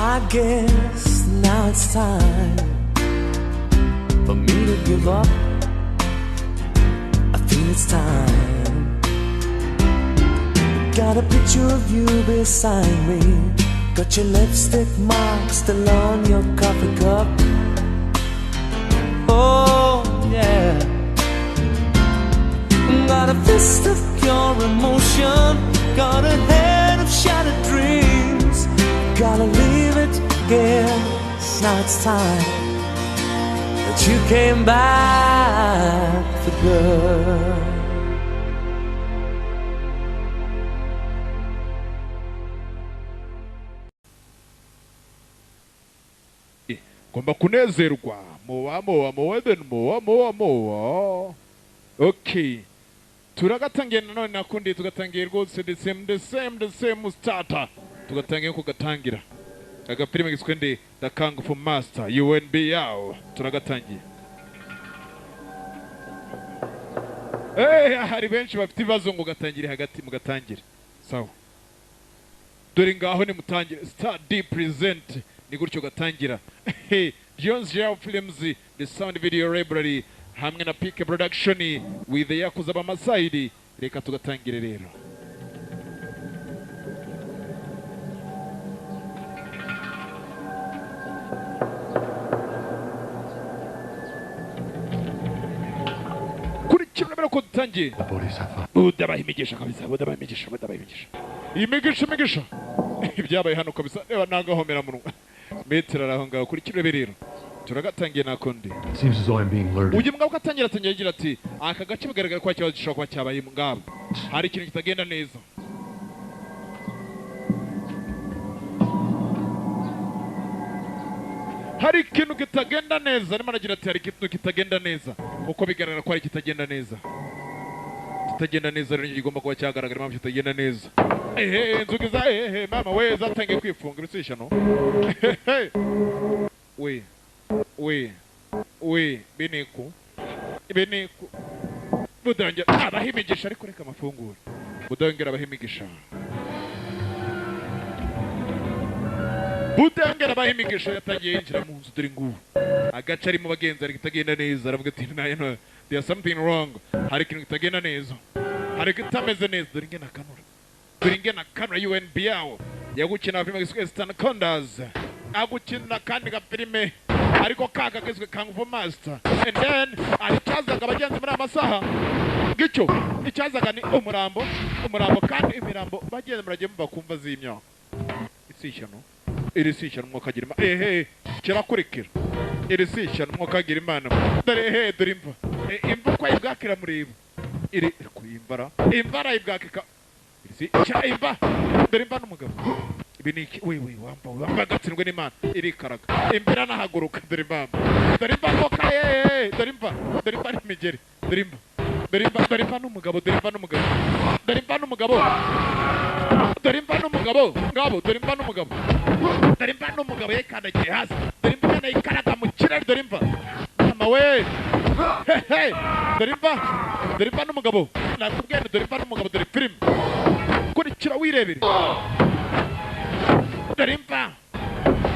I guess now it's time for me to give up. I feel it's time. Got a picture of you beside me. Got your lipstick mark still on your coffee cup. Oh, yeah. Got a fist of pure emotion. Got a head of shattered dreams. Gotta leave it, guess now it's time that you came back for good. Ngomba kunezerwa mowa mowa mowa then mowa mowa mowa. Okay, turagatangiye nanone nakundi, tugatangiye rwose the same, the same, the same starter, tugatangiye ko gatangira agafilime giswe nde? The Kung Fu Master UNBL. Turagatangiye. Hari benshi bafite ibibazo ngo gatangire hagati, mugatangire sawa. Dore ngaho nimutangire. Star D present ni gutyo gatangira. Jones Jail Films, the sound video library hamwe na PK Production with the Yakuza Bamasaidi. Reka tugatangire rero. Kurikira mbere ko dutangiye. Budabaha imigisha kabisa, budabaha imigisha, budabaha imigisha. Imigisha, imigisha. Ibyabaye hano kabisa, reba nagahomera munwa. Metero araho ngaho, kurikira rero. Turagatangiye nakundi. Seems as though I'm being lured. Uyu mugabo atangira atangira agira ati aka gace bigaragara ko ikibazo gishobora kuba cyabaye ngabo. Hari ikintu kitagenda neza. Hari ikintu kitagenda neza, arimo aragira ati hari ikintu kitagenda neza. Kuko bigaragara ko hari kitagenda neza. Kitagenda neza rero kigomba kuba cyagaragara impamvu kitagenda neza. Inzugi za mama we zatangiye kwifunga ibisishano. We we we biniku biniku budongera abahimigisha, ariko reka amafunguro. Budongera abahimigisha, budongera abahimigisha. Yatangiye yinjira mu nzu, dore ngubu agace arimo bagenzi ari kitagenda neza. Aravuga ati nayo there something wrong, hari ikintu kitagenda neza, hari kitameze neza. Dore ingena kanura, dore ingena kanura. UNBL yagukina filime giswe Stan Condas, agukina kandi gafilime ariko kaga giswe Kung Fu Master. And then aricazaga abagenzi muri amasaha gicyo icyazaga ni umurambo, umurambo kandi imirambo bagenzi muragiye mumva kumva z'imyaka isishyano iri sishyano mwakagira imana. Kirakurikira iri sishyano mwakagira imana. Dore dore imva, imva uko ayibwakira mureba iri kuyimbara, imvara ayibwakika iri si imva. Dore imva n'umugabo. Ibi ni iki? We we wamba wamba gatsindwe n'Imana irikaraga imbera nahaguruka. Dore imva, dore imva koka, dore imva, dore imva n'imigeri, dore imva, dore imva, dore imva n'umugabo, dore imva n'umugabo, dore imva n'umugabo, dore imva n'umugabo ngabo, dore imva n'umugabo, dore imva n'umugabo yikandagiye hasi. Dore imva nayikaraga mu kirere. Dore imva mama we, dore imva, dore imva n'umugabo, nakubwiye dore imva n'umugabo. Dore film, kurikira wirebere. Dore imva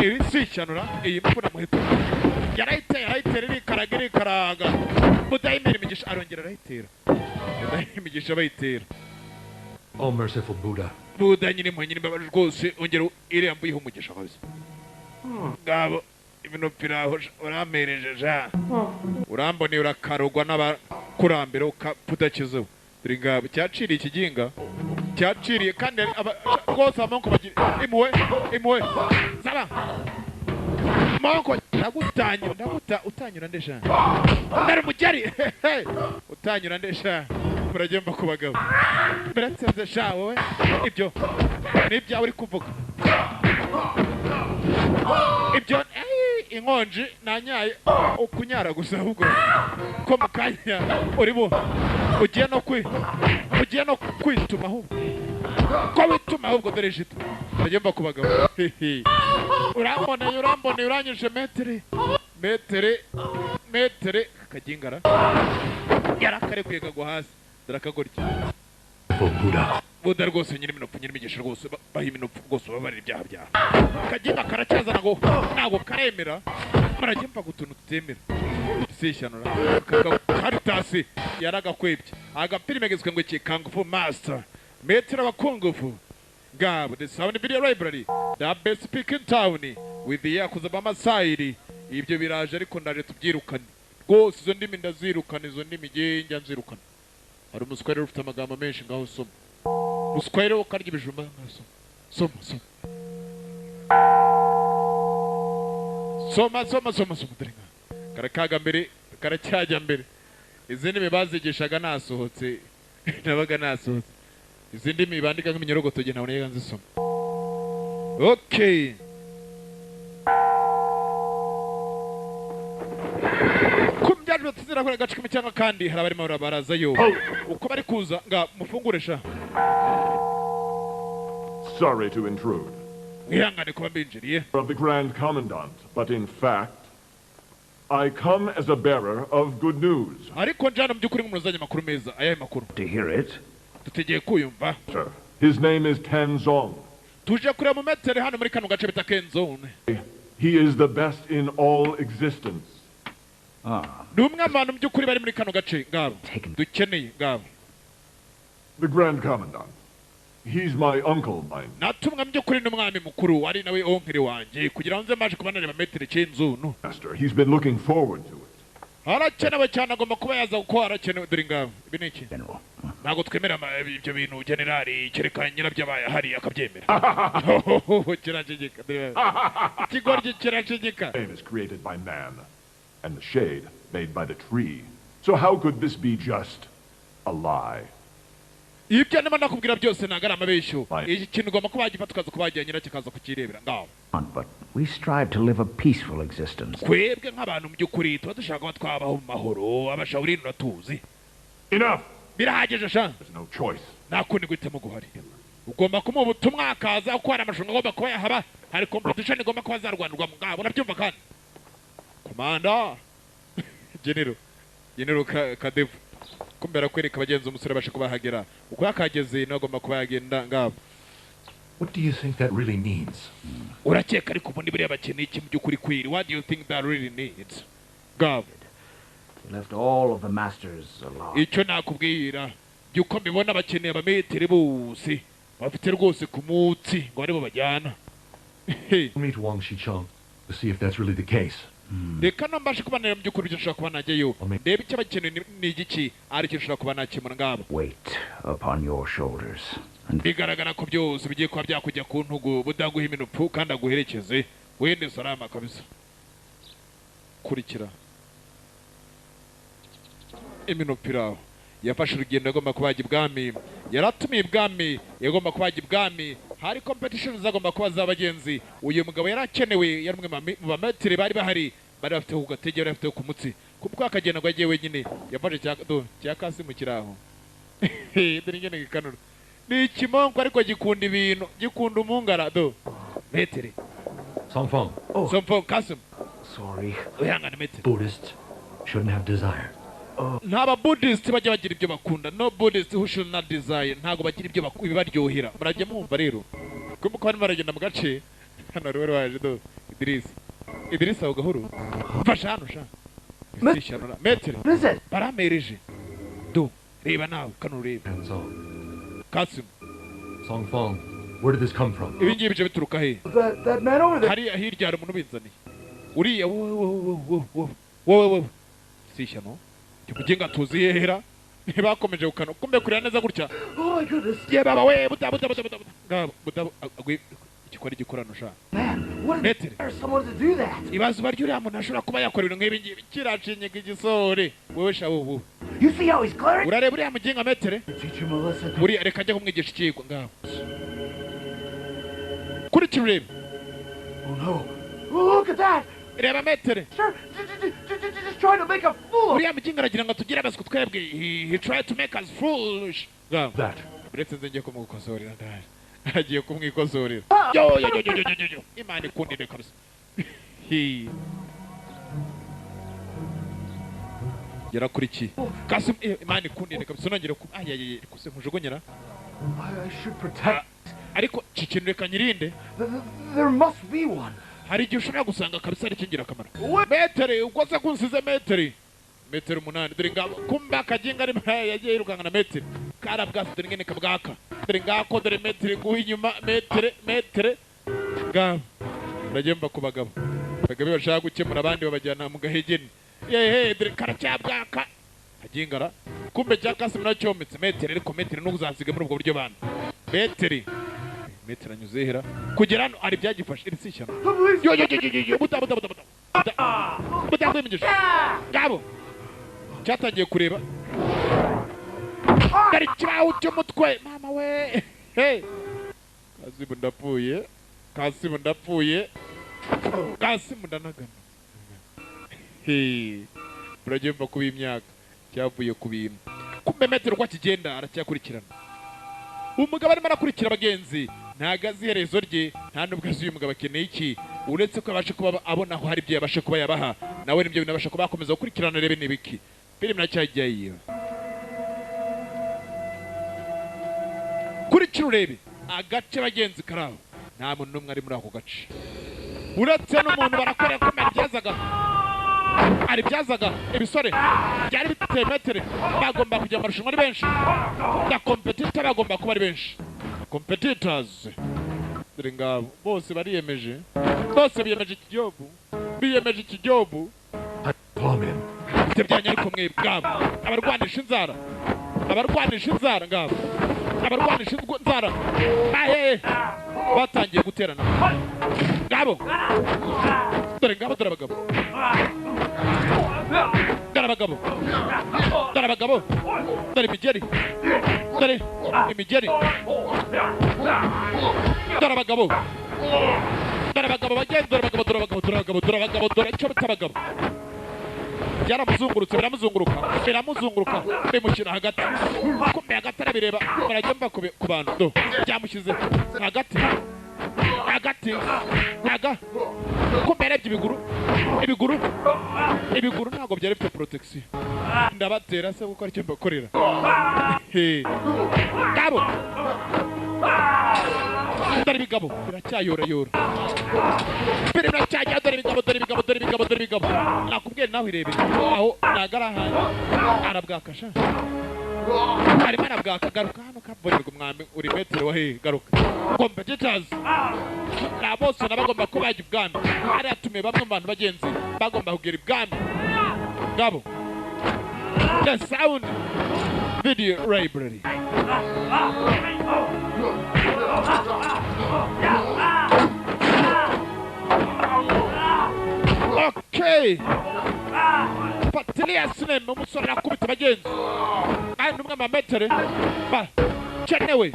iri sishanura iyi mfura muheto yarayitera, arayitera irikaraga, irikaraga. Budahimira imigisha, arongera arayitera. Budahimigisha bayitera. Oh merciful Buddha. Buddha nyiri impuhwe nyiri imbabazi rwose, ongera iriya mbuyihe umugisha kabisa. Ngabo ibintu piraho urampereje ja. Uramboneye urakarogwa n'abakurambere ukapudakizeho. Dore ngabo cyaciriye ikiginga, cyaciriye kandi rwose amanko bagira impuhwe, impuhwe zaba manko ndagutanyura, ndaguta utanyura ndesha ndari mugeri utanyura ndesha. Muragiye mba ku bagabo biratsinze sha wowe, ibyo nibyawe uri kuvuga ibyo. Inkonji nanyaye ukunyara gusa, ahubwo ko mu kanya uri bu ugiye no kwi ugiye no kwituma, ahubwo ko wituma ahubwo. Dore jito muragiye mba ku bagabo. Uramboneye, uramboneye, uranyuje metere metere metere. Kagingara yarakarekwiye kagwa hasi. Dore akagoryi. Buda rwose nyiri iminopfu, nyiri imigisha rwose, baha iminopfu rwose, babarira ibyaha byawe. Kagenda karacyazana ngo ntabwo karemera, barajya mva utuntu tutemera. Sishanura karitasi yaragakwebye. Agafilime gizwe ngo iki? Kung Fu Master, Metero wa Kung Fu. Ngabo the Sound Video Library, the best pick in town with the Yakuza Bamasairi. Ibyo biraje ariko ndaje tubyirukane rwose, izo ndimi ndazirukana, izo ndimi njya nzirukana. Hari umuswahili ufite amagambo menshi, ngaho soma. Umuswahili ukarya ibijumba, ngaho soma, soma, soma, soma, soma, soma, soma. Dore ngaho karakaga mbere, karacyajya mbere. Izi ndimi bazigishaga nasohotse, nabaga nasohotse. Izi ndimi bandika nk'iminyorogoto, njye ntabwo najyaga nzisoma. Okay, kumbyajwe batizera kuri agace kamwe cyangwa kandi hari abarimo barazayo uko bari kuza nga mufungure sha. Sorry to intrude. Mwihangane kuba mbinjiriye. Of the Grand Commandant, but in fact, I come as a bearer of good news. Ariko njana mu by'ukuri nk'umuntu uzanye amakuru meza. Ayahe makuru? To hear it. Tutegeye kuyumva. Sir, his name is Tanzong. Tuje kureba mu metere hano muri kano gace bita Kenzone. He is the best in all existence. Ni umwe mu bantu mu by'ukuri bari muri kano gace ngabo dukeneye ngabo. The Grand Commandant. He's my uncle, my Natumwa mu by'ukuri n'umwami mukuru ari nawe onkere wanjye kugira ngo nze maje kuba nareba metere cy'inzunu. master. He's been looking forward to it. Harakenewe cyane, agomba kuba yaza kuko harakenewe. Dore ngabo, ibi ni iki? General. Ntabwo twemera ibyo bintu generali, kereka nyirabyo abaye ahari akabyemera. Kiracegeka, ikigoryi kiracegeka. Name is created by man, and the shade made by the tree. So how could this be just a lie? Ibyo ndimo ndakubwira byose ntabwo ari amabeshyo. Fine. Iki kintu ugomba kuba wagifata ukaza kuba wajya nyiracyo akaza kukirebera ngaho. But we strive to live a peaceful existence. Twebwe nk'abantu mu by'ukuri tuba dushaka kuba twabaho mu mahoro, abashawurini uratuzi. Enough! Birahagije sha. There's no choice. Nta kundi guhitamo guhari, ugomba kumuha ubutumwa akaza kuko hari amarushanwa agomba kuba yahaba, hari competition igomba kuba zarwanirwa mu ngabo, urabyumva? Kandi komanda genero genero kadevu kumbera kwereka abagenzi umusore abasha kuba yahagera uko yakageze, nawe agomba kuba yagenda ngabo. What do you think that really means? Urakeka ariko ubundi buriya bakeneye iki mu by'ukuri kwiri? What do you think that really needs? Ngabo. They left all of the masters alive. Icyo nakubwira by'uko mbibona, bakeneye abametero bose bafite rwose ku munsi ngo aribo bajyana. We'll meet Wang Shicheng to see if that's really the case. Reka no mbashe kubanira mu by'ukuri ibyo nshobora kuba najyayo ndebe icyo bakeneye ni igiki, aricyo nshobora kuba nakemura ngabo. Weight upon your shoulders. And Bigaragara ko byose bigiye kuba byakujya ku ntugu, budaguha iminupfu kandi aguherekeze wende salama kabisa. Kurikira iminupfu iraho. Yafashe urugendo, agomba kuba yajya ibwami, yaratumiye ibwami, yagomba kuba yajya ibwami, hari competition zagomba kuba z'abagenzi. Uyu mugabo yari akenewe, yari umwe mu bametiri bari bahari, bari bafite ku gatege, bari bafite ku mutsi kuko akagenda ngo agiye wenyine. Yafashe cya do cya kasi mu kiraho. Dore ingene gikanura, ni ikimonko ariko gikunda ibintu, gikunda umungara do metere. Song Feng, Oh. Somfo Kasim. Sorry. Wihangane metere. Buddhists shouldn't have desire. Nta ba Buddhist bajya bagira ibyo bakunda. No Buddhist who should not desire, ntabwo bagira ibyo ibibaryohera. Murajya mwumva rero kuko barimo baragenda mu gace hano rero waje do Idris, Idris aho gahoro mfasha hano sha. Ishyano metere. What is it? Baramereje do, reba nawe kano urebe. Tanzong. Kasim. Song Feng, where did this come from? Ibi ngibi byo bituruka he? That man over there. Hariya hirya hari umuntu ubinzaniye, uriya wowe wowe wowe wowe wowe wowe. Si ishyano muginga tuzi yehera ntibakomeje gukana kumbe kurira neza gutya. Oh my goodness. Ye baba we, buda buda buda buda buda ngabo buda agwi igikora igikorano sha. Man, what Metere. inspires someone to do that? Ibaze ubaryo uriya muntu ashobora kuba yakora ibintu nk'ibi ngibi, kiracinyega igisore wewe sha wowe. You see how he's glaring? Urareba uriya muginga metere. Teach him a lesson. Buriya reka ajya kumwigisha ikigwa ngabo, kurikira urebe. Oh no. Look at that. Reba metere. Sir, just trying to make a fool of Uriya muginga aragira ngo tugire abaswa twebwe. He tried to make us foolish ngabo. That. Uretse nze ngiye kumukosorera, ndaje agiye kumwikosorera. Yo yo yo yo yo yo yo, Imana ikundire kabisa. Hi. Yarakurikiye Kasim. Imana ikundire kabisa, unongere ku ayayay kuse nkujugunyira. I should protect. Ariko iki kintu reka nyirinde. There must be one. Hari igihe ushobora gusanga kabisa ari icy'ingirakamaro. Metero ubwo se kunsize metero metero 8 dore ngabo kumba akaginga ari yagiye yirukanka na metero karabwase dore ngene kabwaka dore ngako dore metero nguha inyuma metero metero ngabo murajye mva ku bagabo bagabe bashaka gukemura abandi babajyana mu gahegeni yehe dore karacyabwaka agingara kumbe cyakasi muracyometse metero ariko metero n'uzansiga muri ubwo buryo bana metero metero anyuzehera kugera hano ari byagifashe iri si ishyano yo yo yo yo yo buta buta buta buta buta kwimigisha ngabo cyatangiye kureba dore ikibaho cy'umutwe mama we hey Kasimu ndapfuye Kasimu ndapfuye Kasimu ndanagana hey murajye mva kuba imyaka cyavuye ku bintu kumbe metero uko akigenda aracyakurikirana umugabo arimo arakurikira abagenzi ntago azi iherezo rye nta nubwo azi uyu mugabo akeneye iki uretse ko abasha kuba abona aho hari ibyo yabasha kuba yabaha nawe nibyo binabasha kuba yakomeza gukurikirana rebe n'ibiki filime nacyajyayo kurikira urebe agace bagenzi karaho nta muntu n'umwe ari muri ako gace uretse n'umuntu barakorera ko aribyazaga aribyazaga ibisore byari biteye metero bagomba kujya mu marushanwa ari benshi na competitor bagomba kuba ari benshi competitors dore ngabo bose bariyemeje bose biyemeje ikijobu biyemeje ikijobu byanya ariko mwe bwabo abarwanisha inzara abarwanisha inzara ngabo abarwanisha inzara bahe batangiye guterana ngabo dore ngabo dore abagabo dore abagabo dore abagabo dore imigeri dore imigeri dore abagabo dore abagabo bagenda dore abagabo dore abagabo dore abagabo dore abagabo dore icyo bita abagabo byaramuzungurutse biramuzunguruka biramuzunguruka bimushyira hagati kumbe hagati arabireba barajya mva ku bantu do byamushyize hagati hagati haga kumbe yarebye ibiguru ibiguru ibiguru ntabwo byari bifite protection ndabatera se kuko aricyo mbakorera ngabo dore ibigabo biracyayorayora biracyajya dore ibigabo dore ibigabo dore ibigabo dore ibigabo nakubwiye nawe irebere aho nagarahaye arabwakasha arimo arabwaka garuka hano kabonerwa umwami uri metero wa hehe garuka competitors na bose nabagomba kuba bajya ibwami ari atumiye bamwe mu bantu bagenzi bagomba kugera ibwami ngabo the sound video library okay Fatilia sinema umusore arakubita abagenzi kandi umwe mu metero bakenewe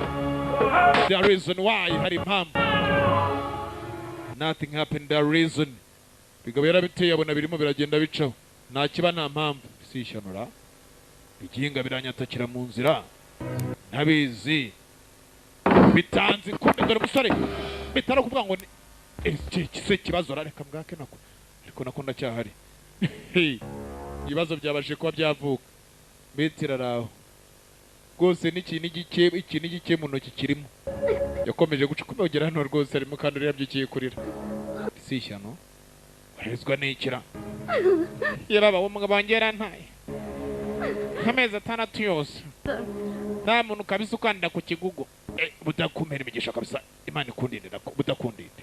the reason why hari impamvu nothing happened the reason bigabo yarabiteye abona birimo biragenda bicaho nta kiba nta mpamvu sishanura igihinga biranyatakira mu nzira ntabizi bitanze kumbe dore umusore bitari kuvuga ngo iki se kibazo rareka mbwake nako ariko nako ndacyahari ibibazo byabashe kuba byavuka metero araho rwose n'ikintu gike ikintu gike mu ntoki kirimo yakomeje guca kumbe ugera hano rwose arimo kandi uriyabyukiye kurira si ishyano warezwa n'ikira yaraba umugabo wanjye yarantaye amezi 6 yose nta muntu kabisa ukandida ku kigugu budakumera imigisha kabisa Imana ikundinde nako budakundinde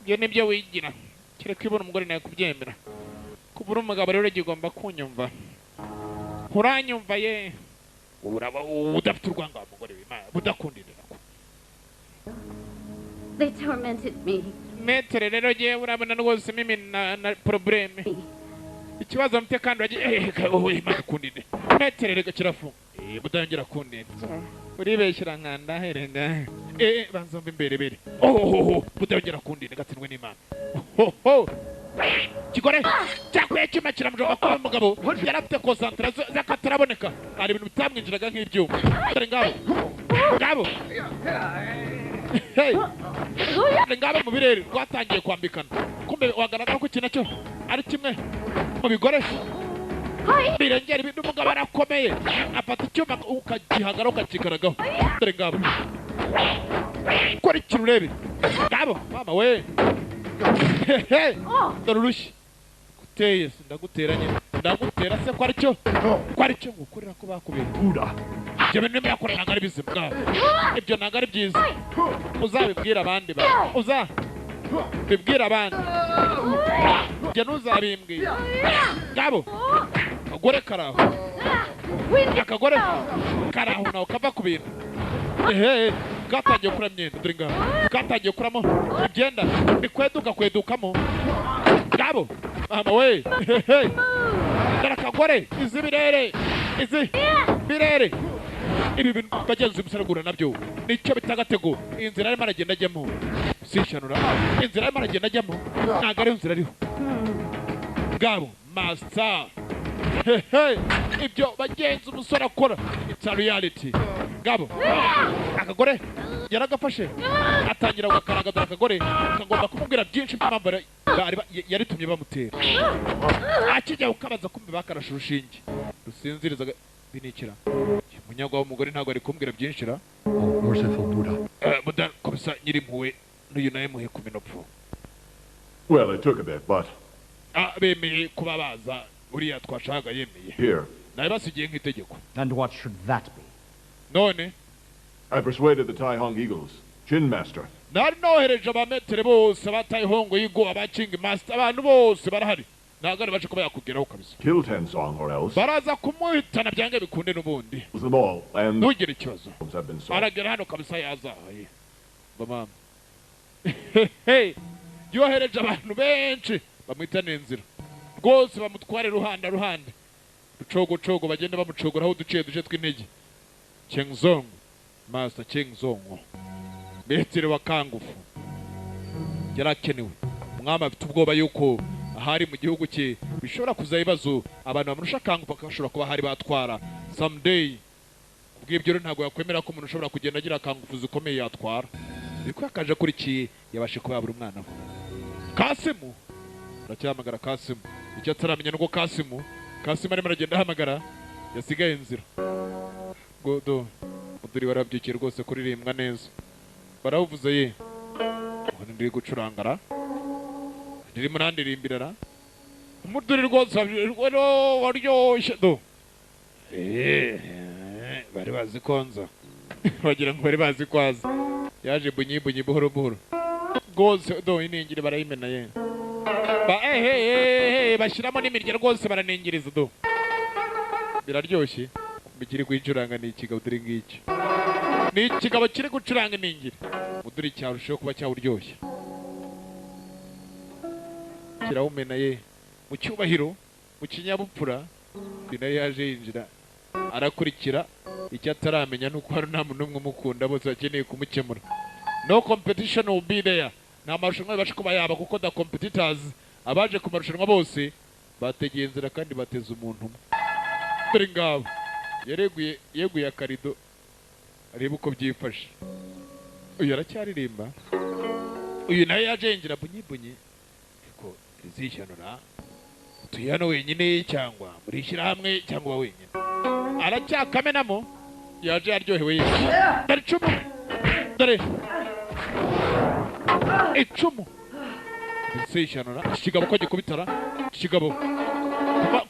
ibyo nibyo wigira kereka ibona umugore nawe kubyemera kubura umugabo rero gigomba kunyumva uranyumva ye uraba udafite urwanga wa mugore w'Imana budakundinde nako They tormented me. Metere rero je urabona rwose mimi na probleme ikibazo mfite kandi wagiye Imana ikundinde metere rega kirafunga budangera kundinde uribeshyira nkanda herenga banza mbe imbere bere oh budangera kundinde gatsindwe n'Imana ho kigore cyakuye cyuma kiramujoba ko umugabo yarafite concentration zakataraboneka ari ibintu bitamwinjiraga nk'ibyuma dore ngabo ngabo hey dore ngabo mu birere rwatangiye kwambikana kumbe wagaragara ko iki nacyo ari kimwe mu bigore Birengera ibintu umugabo arakomeye. Afata icyuma ukagihagara ukakikaragaho. Dore ngabo. Kora ikintu urebe. Ngabo mama we. Dore urushyi. Guteye ndagutera nyine. Ndagutera se ko aricyo? Ko aricyo ngukorera ko bakubera. Ibyo bintu nimuyakora ntabwo ari bizima bwabo. Ibyo ntabwo ari byiza. Uzabibwira abandi ba. Uzabibwira abandi. Ibyo ntuzabimbwira. Ngabo. Akagore karaho. Akagore karaho nawe kava ku bintu. Ehe, gatangiye kura imyenda dore ngaho. Gatangiye kuramo ibyenda bikweduka kwedukamo. Ngabo. Mama we. Ehe. Dore akagore izi birere. Izi birere. Ibi bintu bagenzi umusaragura nabyo nicyo bitagatego. Inzira arimo aragenda ajyamo sishanura. Inzira arimo aragenda ajyamo ntabwo ari inzira ariho. Ngabo master. Hehe, ibyo bagenzi umusore akora it's a reality. Ngabo akagore yaragafashe atangira gukaraga. Dore akagore kagomba kumubwira byinshi impamvu yaritumye bamutera. Akijya ukabaza kumbe bakarashe urushinge rusinzirizaga binikira. Munyagwa w'umugore ntabwo ari kumbwira byinshi ra. Oh, merciful Buddha. Buddha kabisa nyirimpuwe n'uyu nawe muhe ku minopfu. Well, it took a bit, but bemeye kuba baza uriya twashakaga yemeye. Here. Nawe basigiye nk'itegeko. And what should that be? None I persuaded the Tai Hong Eagles, Chin Master. Nari nohereje abametere bose ba Tai Hong Eagle, aba Ching Master, abantu bose barahari. Ntabwo ari baje kuba yakugeraho kabisa. Kill Tenzong or else. Baraza kumuhitana byange bikunde n'ubundi. Them all and ntugire ikibazo. Have been solved. Aragera hano kabisa yazahaye. Mama. Hey, yohereje abantu benshi bamwitana inzira. Rwose bamutware ruhanda ruhande. Rucogo cogo bagende bamucogoraho uduciye duce tw'intege. Chengzong, Master Chengzong. Metero wa kangufu. Yarakenewe. Umwami afite ubwoba yuko ahari mu gihugu cye bishobora kuza ibibazo abantu bamurusha kangufu bakashobora kuba hari batwara someday. Kubw'ibyo rero ntabwo yakwemera ko umuntu ushobora kugenda agira kangufu zikomeye yatwara. Biko yakaje kuri ki yabashe kuba yabura umwana we. Kasimu aracyamagara Kasimu. Icyo ataramenya nuko Kasimu arimo aragenda ahamagara yasigaye inzira. Godo muduri warabyukiye rwose kuririmbwa neza. Barawuvuze ye. Ngo ndiri gucurangara. Ndiri murandirimbirara. Umuduri rwose waryoshye do. Bari bazi konza. Bagira ngo bari bazi kwaza. Yaje bunyi bunyi buhoro buhoro. Rwose do iningire barayimena ye. Ba bashyiramo n'imirya rwose baraningiriza do. Biraryoshye. Bikiri kwicuranga ni ikigabo dore ngiki. Ni ikigabo kiri gucuranga iningire. Muduri cyarushaho kuba cyawuryoshye. Kirawumena ye mu cyubahiro mu kinyabupfura. Nayo yaje yinjira arakurikira. Icyo ataramenya nuko hari nta muntu n'umwe umukunda, bose bakeneye kumukemura. No competition will be there. Nta marushanwa bibasha kuba yaba kuko the competitors abaje ku marushanwa bose bategeye inzira kandi bateze umuntu umwe. Dore ngabo yareguye yeguye akarido arebe uko byifashe. Uyu aracyaririmba. Uyu nawe yaje yinjira bunyi bunyi. Ariko rizishanura utuye hano wenyine cyangwa muri shyirahamwe cyangwa wenyine. Aracyakamenamo yaje aryohewe ye. Dore icumu. Dore icumu. Rizishanura ikigabo ko gikubitara ikigabo.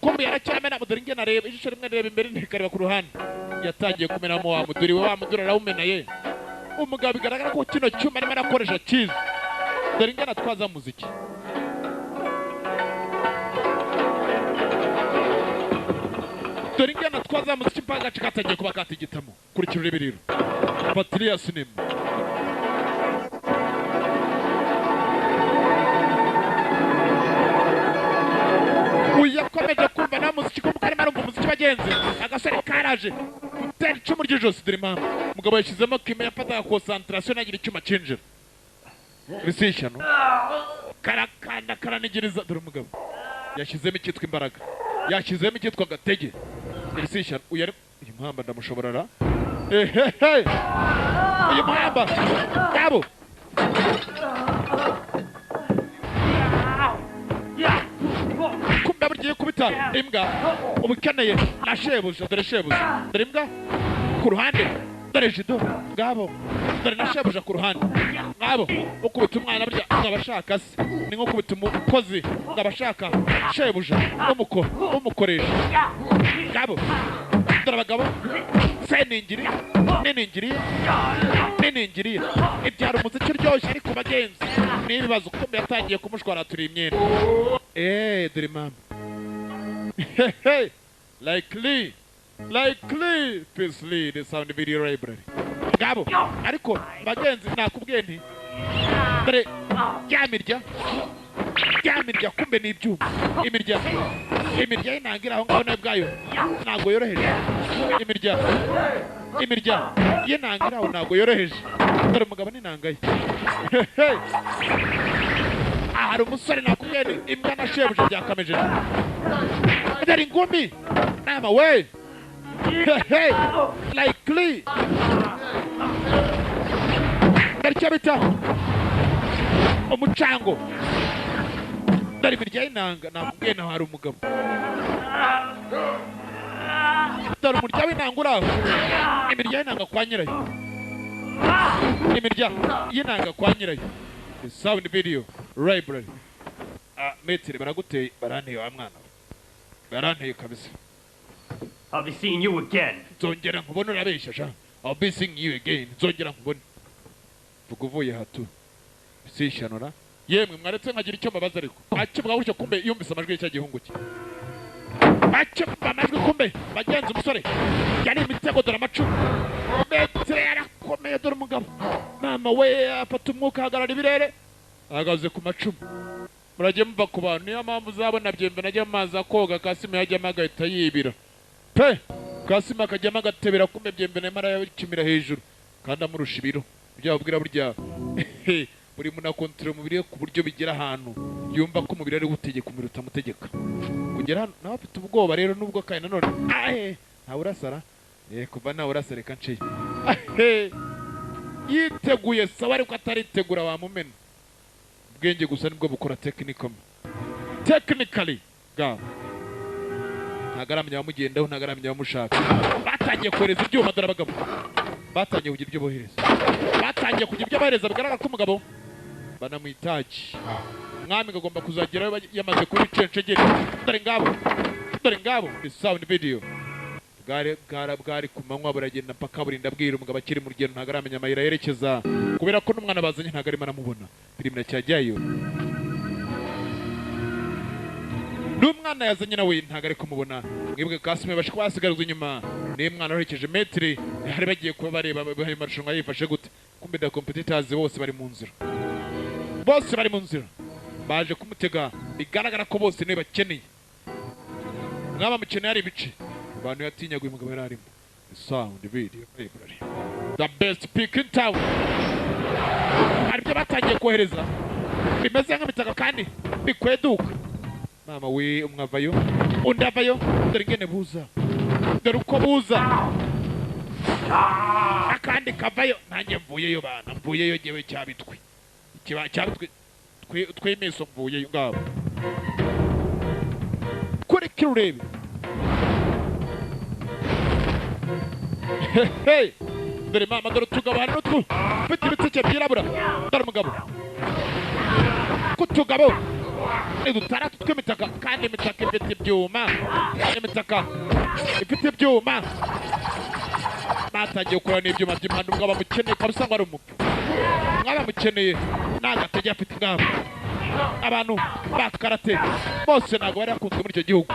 Kumbe yaracyamena muduri nge nareba ijisho rimwe reba imbere ntikareba ku ruhande. Yatangiye kumenamo wa muduri we wa muduri arawumena ye. Umugabo bigaragara ko kino cyuma arimo arakoresha cyiza. Dore ingana twaza muziki. Dore ingana twaza muziki mpaka agace katangiye kuba katigitamo. Kurikira urebe rero. Patria Cinema. Uyakomeje kumva na muziki ko arimo arumva umuziki bagenzi. Agasore karaje gutera icumu ry'ijosi dore mama. Umugabo yashyizemo kime yafataga concentration agira icyuma cinjira. Bisishano. Karakanda karanigiriza dore umugabo. Yashyizemo icyitwa imbaraga. Yashyizemo icyitwa gatege. Bisishano uyu ari uyu muhamba ndamushoborara. Ehehe. Uyu muhamba. Gabo. Kumbe buryo kubita bita imbwa ubukeneye na shebuja. Dore shebuja, dore imbwa ku ruhande, dore jido ngabo, dore na shebuja ku ruhande ngabo. Ukubita umwana burya ngabashaka se ni nko kubita umukozi, ngabashaka shebuja umukoresha ngabo. Dore abagabo seningiri niningiri niningiri, ibyara umuziki uryoshye ariko bagenzi n'ibibazo kuko yatangiye kumushwara turi imyenda. Dore mama likely likely peace lead the sound video library ngabo. Ariko bagenzi nakubwiye nti dore ryamirya ryamirya kumbe ni ibyuma imirya imirya inangira aho ngaho nayo bwayo ntago yoroheje. Imirya imirya y'inangira aho ntago yoroheje. Dore umugabo n'inangaye. Hari umusore nakubwiye nti imbwa na shebuja byakamejeje. Dore ingumi nama we likely. Dore icyo bita umucango. Dore imirya y'inanga nakubwiye naho hari umugabo. Dore umurya w'inanga uri aho. Imirya y'inanga kwa nyirayo. Imirya y'inanga kwa nyirayo. The sound video library. Metire baraguteye, baranteye wa mwana. Baranteye kabisa. I'll be seeing you again. Nzongera nkubone urabeshya sha. I'll be seeing you again. Nzongera nkubone. Vuga uvuye hatu. Sishanura. Yemwe mwaretse nkagira icyo mbabaza ariko. Akivuga gutyo kumbe yumvise amajwi y'icya gihungu cye. Akimva amajwi kumbe bagenzi umusore yari imitego. Dore amacumu metire yarakomeye. Dore umugabo mama we afata umwuka ahagarara ibirere ahagaze ku macumu. Murajye muva ku bantu, niyo mpamvu uzabona byembe najya amazi akoga Kasimu yajyamo agahita yibira pe. Kasimu akajyamo agatebera kumbe byembe nayo arayakimira hejuru kandi amurusha ibiro. Ibyo babwira burya buri muntu akontorora umubiri we ku buryo bigera ahantu yumva ko umubiri ari gutegeka umubiri utamutegeka. Kugera hano nawe afite ubwoba rero nubwo kandi nanone ntawe urasara. Kuva nawe urasara reka nciye. Yiteguye sawa ariko ataritegura wamumena. Ubwenge gusa nibwo bukora technically ga ntago aramenya abamugendaho, ntago aramenya abamushaka. Batangiye kohereza ibyuma. Dore abagabo batangiye kugira ibyo bohereza, batangiye kugira ibyo bohereza. Bigaragara ko umugabo banamwitaje umwami agomba kuzagerayo yamaze kuba icencegere. Dore ngabo, dore ngabo. The sound video bwari ku manywa buragenda mpaka burinda bwira. Umugabo akiri mu rugendo ntago aramenya amayira yerekeza kubera ko n'umwana bazanye ntago arimo aramubona. Filime iracyajyayo n'umwana yazanye nawe ntago ari kumubona. Mwibwe Kasimu bashika basigarizwa inyuma niyo mwana waherekeje metri hari bagiye kuba bareba ayo marushanwa yifashe gute. Kumbe da competitors bose bari mu nzira, bose bari mu nzira baje kumutega. Bigaragara ko bose niwe bakeneye. Mwaba mukeneye ari ibice abantu yatinyaguye umugabo yari arimo. Sound video library the best pick in town. Hari ibyo batangiye kohereza bimeze nk'imitaka kandi bikweduka. Mama we umwe avayo undi avayo. Dore ingene buza, dore uko buza akandi kavayo. Nanjye mvuyeyo bana, mvuyeyo jyewe cyabitwe cyabitwe twimiso mvuyeyo ngabo. Kuri kirurebe Dore mama, dore utugabo hari n'utwo ufite ibitsike byirabura. Dore umugabo k'utugabo ni dutandatu tw'imitaka kandi imitaka ifite ibyuma, imitaka ifite ibyuma. Batangiye gukora n'ibyuma by'impande. Umugabo amukeneye kabisa ngo ari umupfu. Mwaba mukeneye n'agatege afite ingamba. Abantu ba karate bose ntabwo bari bakunzwe muri icyo gihugu,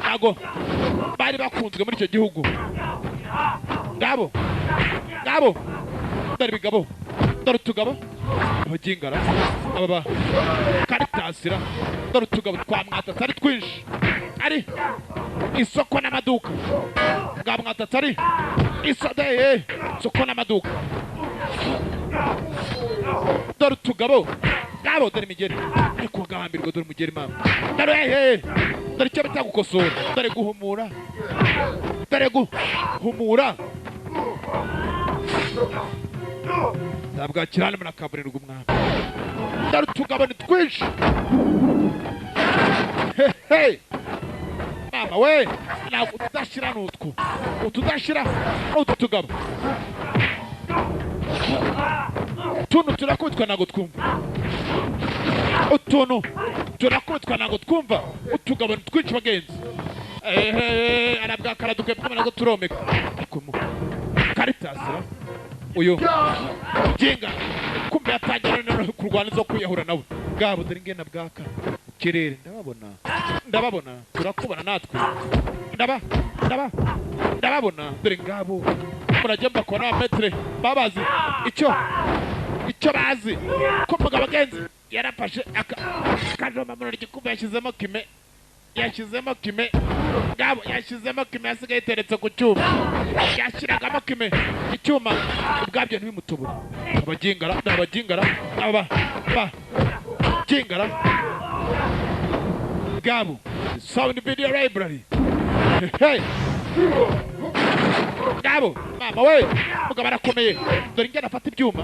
ntabwo bari bakunzwe muri icyo gihugu. Ngabo ngabo, dore ibigabo, dore utugabo abagingara aba ba karitasira. Dore utugabo twa mwatatsi ari twinshi, ari isoko n'amaduka. Ngabo mwatatsi ari isoko n'amaduka. Dore utugabo ngabo, dore imigeri ariko gahambirwa. Dore umugeri mama, dore dore icyo bita gukosora, dore guhumura, dore guhumura. Ntabwo akirana murakaburirwa umwami. Dore utugabo ni twinshi. Hey mama we, ntabwo utudashira n'utwo utudashira n'utu tugabo utuntu turakubitwa ntabwo twumva, utuntu turakubitwa ntabwo twumva, utugabo twica bagenzi. Arabwakara dukwiye ntabwo turomeka karitasira uyu jinga kumbe yatangira kurwana zo kwiyahura nawe bwabo. Dore ingena bwaka kirere, ndababona ndababona, turakubona natwe, ndaba ndaba ndababona. Dore ngabo murajya mbakora metre babazi icyo bazi ko mugabo bagenzi yarafashe akajoma muri gikumbe yashyizemo kime, yashyizemo kime ngabo, yashyizemo kime yasigaye iteretse ku cyuma, yashyiragamo kime icyuma ubwabyo ntibimutubura. Abagingara abagingara aba ba gingara ngabo. Sound video library. Hey ngabo mama we, mugabo arakomeye. Dore ingena afata ibyuma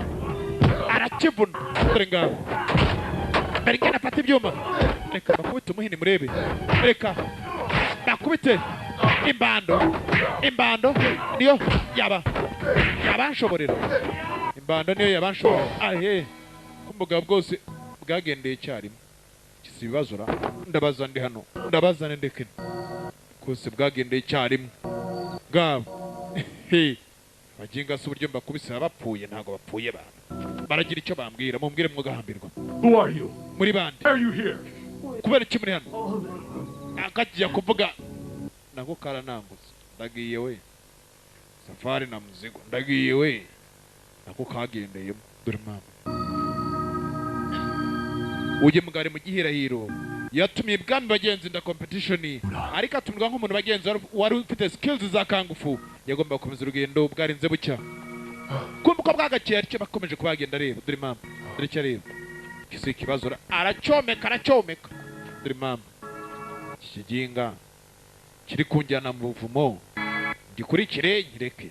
arakivuna. Dore ngabo, dore ingena afata ibyuma. Reka bakubite umuhini murebe, reka bakubite imbando, imbando niyo yaba yabanshoborera, imbando niyo yabanshoborera. Ahe kumbuga bwose bwagendeye icyarimwe kisibazura. Ndabaza ndi hano, ndabaza ndeke kose bwagendeye icyarimwe ngabo. He baginga se uburyo mbakubise bapfuye, ntago bapfuye bana baragira icyo bambwira. Mumbwire mwugahambirwa. Who are you? Muri bande? Are you here? Kubera iki muri hano? Akagiye kuvuga nako karanangutse. Ndagiye we safari na muzigo, ndagiye we nako kagendeyemo. Dore mama ujye mugari mu gihirahiro yatumye ibwami bagenzi nda competition, ariko atumirwa nk'umuntu bagenzi wari ufite skills za kangufu. Yagomba gukomeza urugendo bwarinze bucya. Kumva uko bwagakeye aricyo bakomeje kubagenda areba. Dore mama, dore icyo areba kisi ikibazo, aracyomeka aracyomeka. Dore mama iki kiginga kiri kunjyana mu buvumo, gikurikire nkireke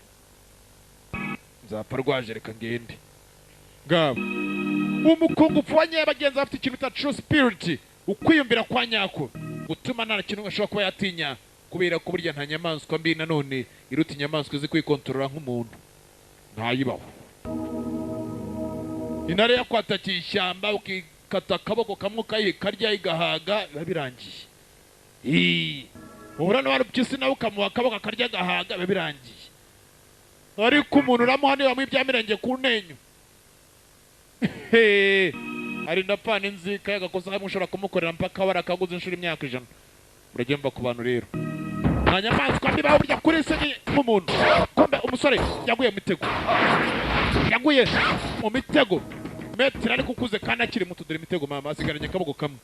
nzapfa rwaje, reka ngende. Ngabo umukungufu wa nyabagenzi afite ikintu bita true spirit, ukwiyumvira kwa nyako gutuma nta kintu ashobora kuba yatinya, kubera ko burya nta nyamaswa mbi nanone iruta inyamaswa izi kwikontorora nk'umuntu, ntayibaho. Intare yakwatakiye ishyamba ukikata akaboko kamwe ukayikarya igahaga biba birangiye. Uhura n'uwarupyisi nawe ukamuha akaboko akarya agahaga biba birangiye. Ariko umuntu uramuha niba mwibyamirenge ku ntenyo ari ndapfana inzika y'agakosa kamwe ushobora kumukorera mpaka warakaguze inshuro imyaka 100. Muragenda ku bantu rero nta nyamaswa mbi baho burya kuri se nk'umuntu. Kumbe umusore yaguye mu mitego, yaguye mu mitego metero ariko ukuze kandi akiri muto. Dore imitego mama asigaranye akaboko kamwe.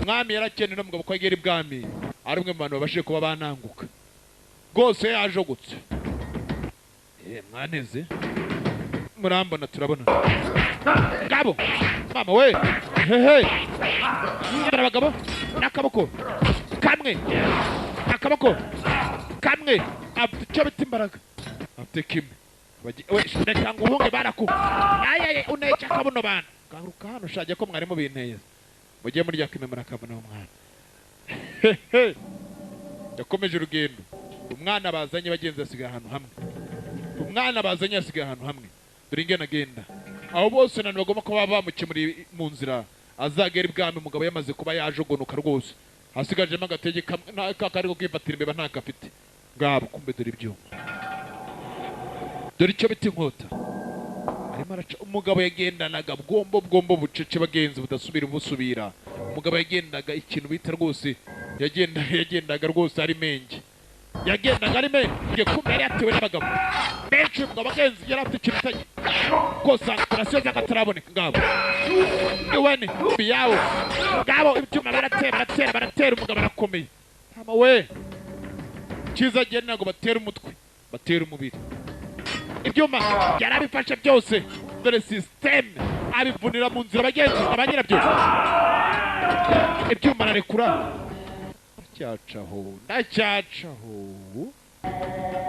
Umwami yarakene n'umugabo ko yagera ibwami ari umwe mu bantu babashije kuba bananguka rwose yajogotse. Mwaneze murambona turabona ngabo mama we. Hehe abagabo n'akaboko kamwe, akaboko kamwe afite icyo bita imbaraga, afite kimwe. Reka ngo uhunge baraku ayaye uneca kabuno bana garuka hano shaje ko mwari mubinteye mujye murya kimwe murakabona umwana. Yakomeje urugendo. Umwana bazanye bagenzi asigaye ahantu hamwe, umwana bazanye asigaye ahantu hamwe. Dore ingena agenda aho bose nanone bagomba kuba bamukemuriye mu nzira azagera ibwami. Umugabo yamaze kuba yajogonuka rwose, hasigajemo agatege kamwe kariko kwifatira imbeba ntakafite. Ngabo kumbe dore ibyuma, dore icyo bita inkota. Arimo araca. Umugabo yagendanaga bwombo bwombo bucece bagenzi budasubira busubira. Umugabo yagendaga ikintu bita rwose, yagendaga rwose ari menge, yagendaga ari menge. Kumbe yari yatewe n'abagabo benshi. Umugabo bagenzi yari afite ikintu bita concentration z'akataraboneka. Ngabo iwane biyawo ngabo ibyuma baratera baratera baratera. Umugabo arakomeye mama we. Cyiza agenda ntabwo batera umutwe, batera umubiri. Ibyuma yarabifashe byose. Dore system abivunira mu nzira bagenzi abanyirabyo. Ibyuma ararekura ndacyacaho ndacyacaho.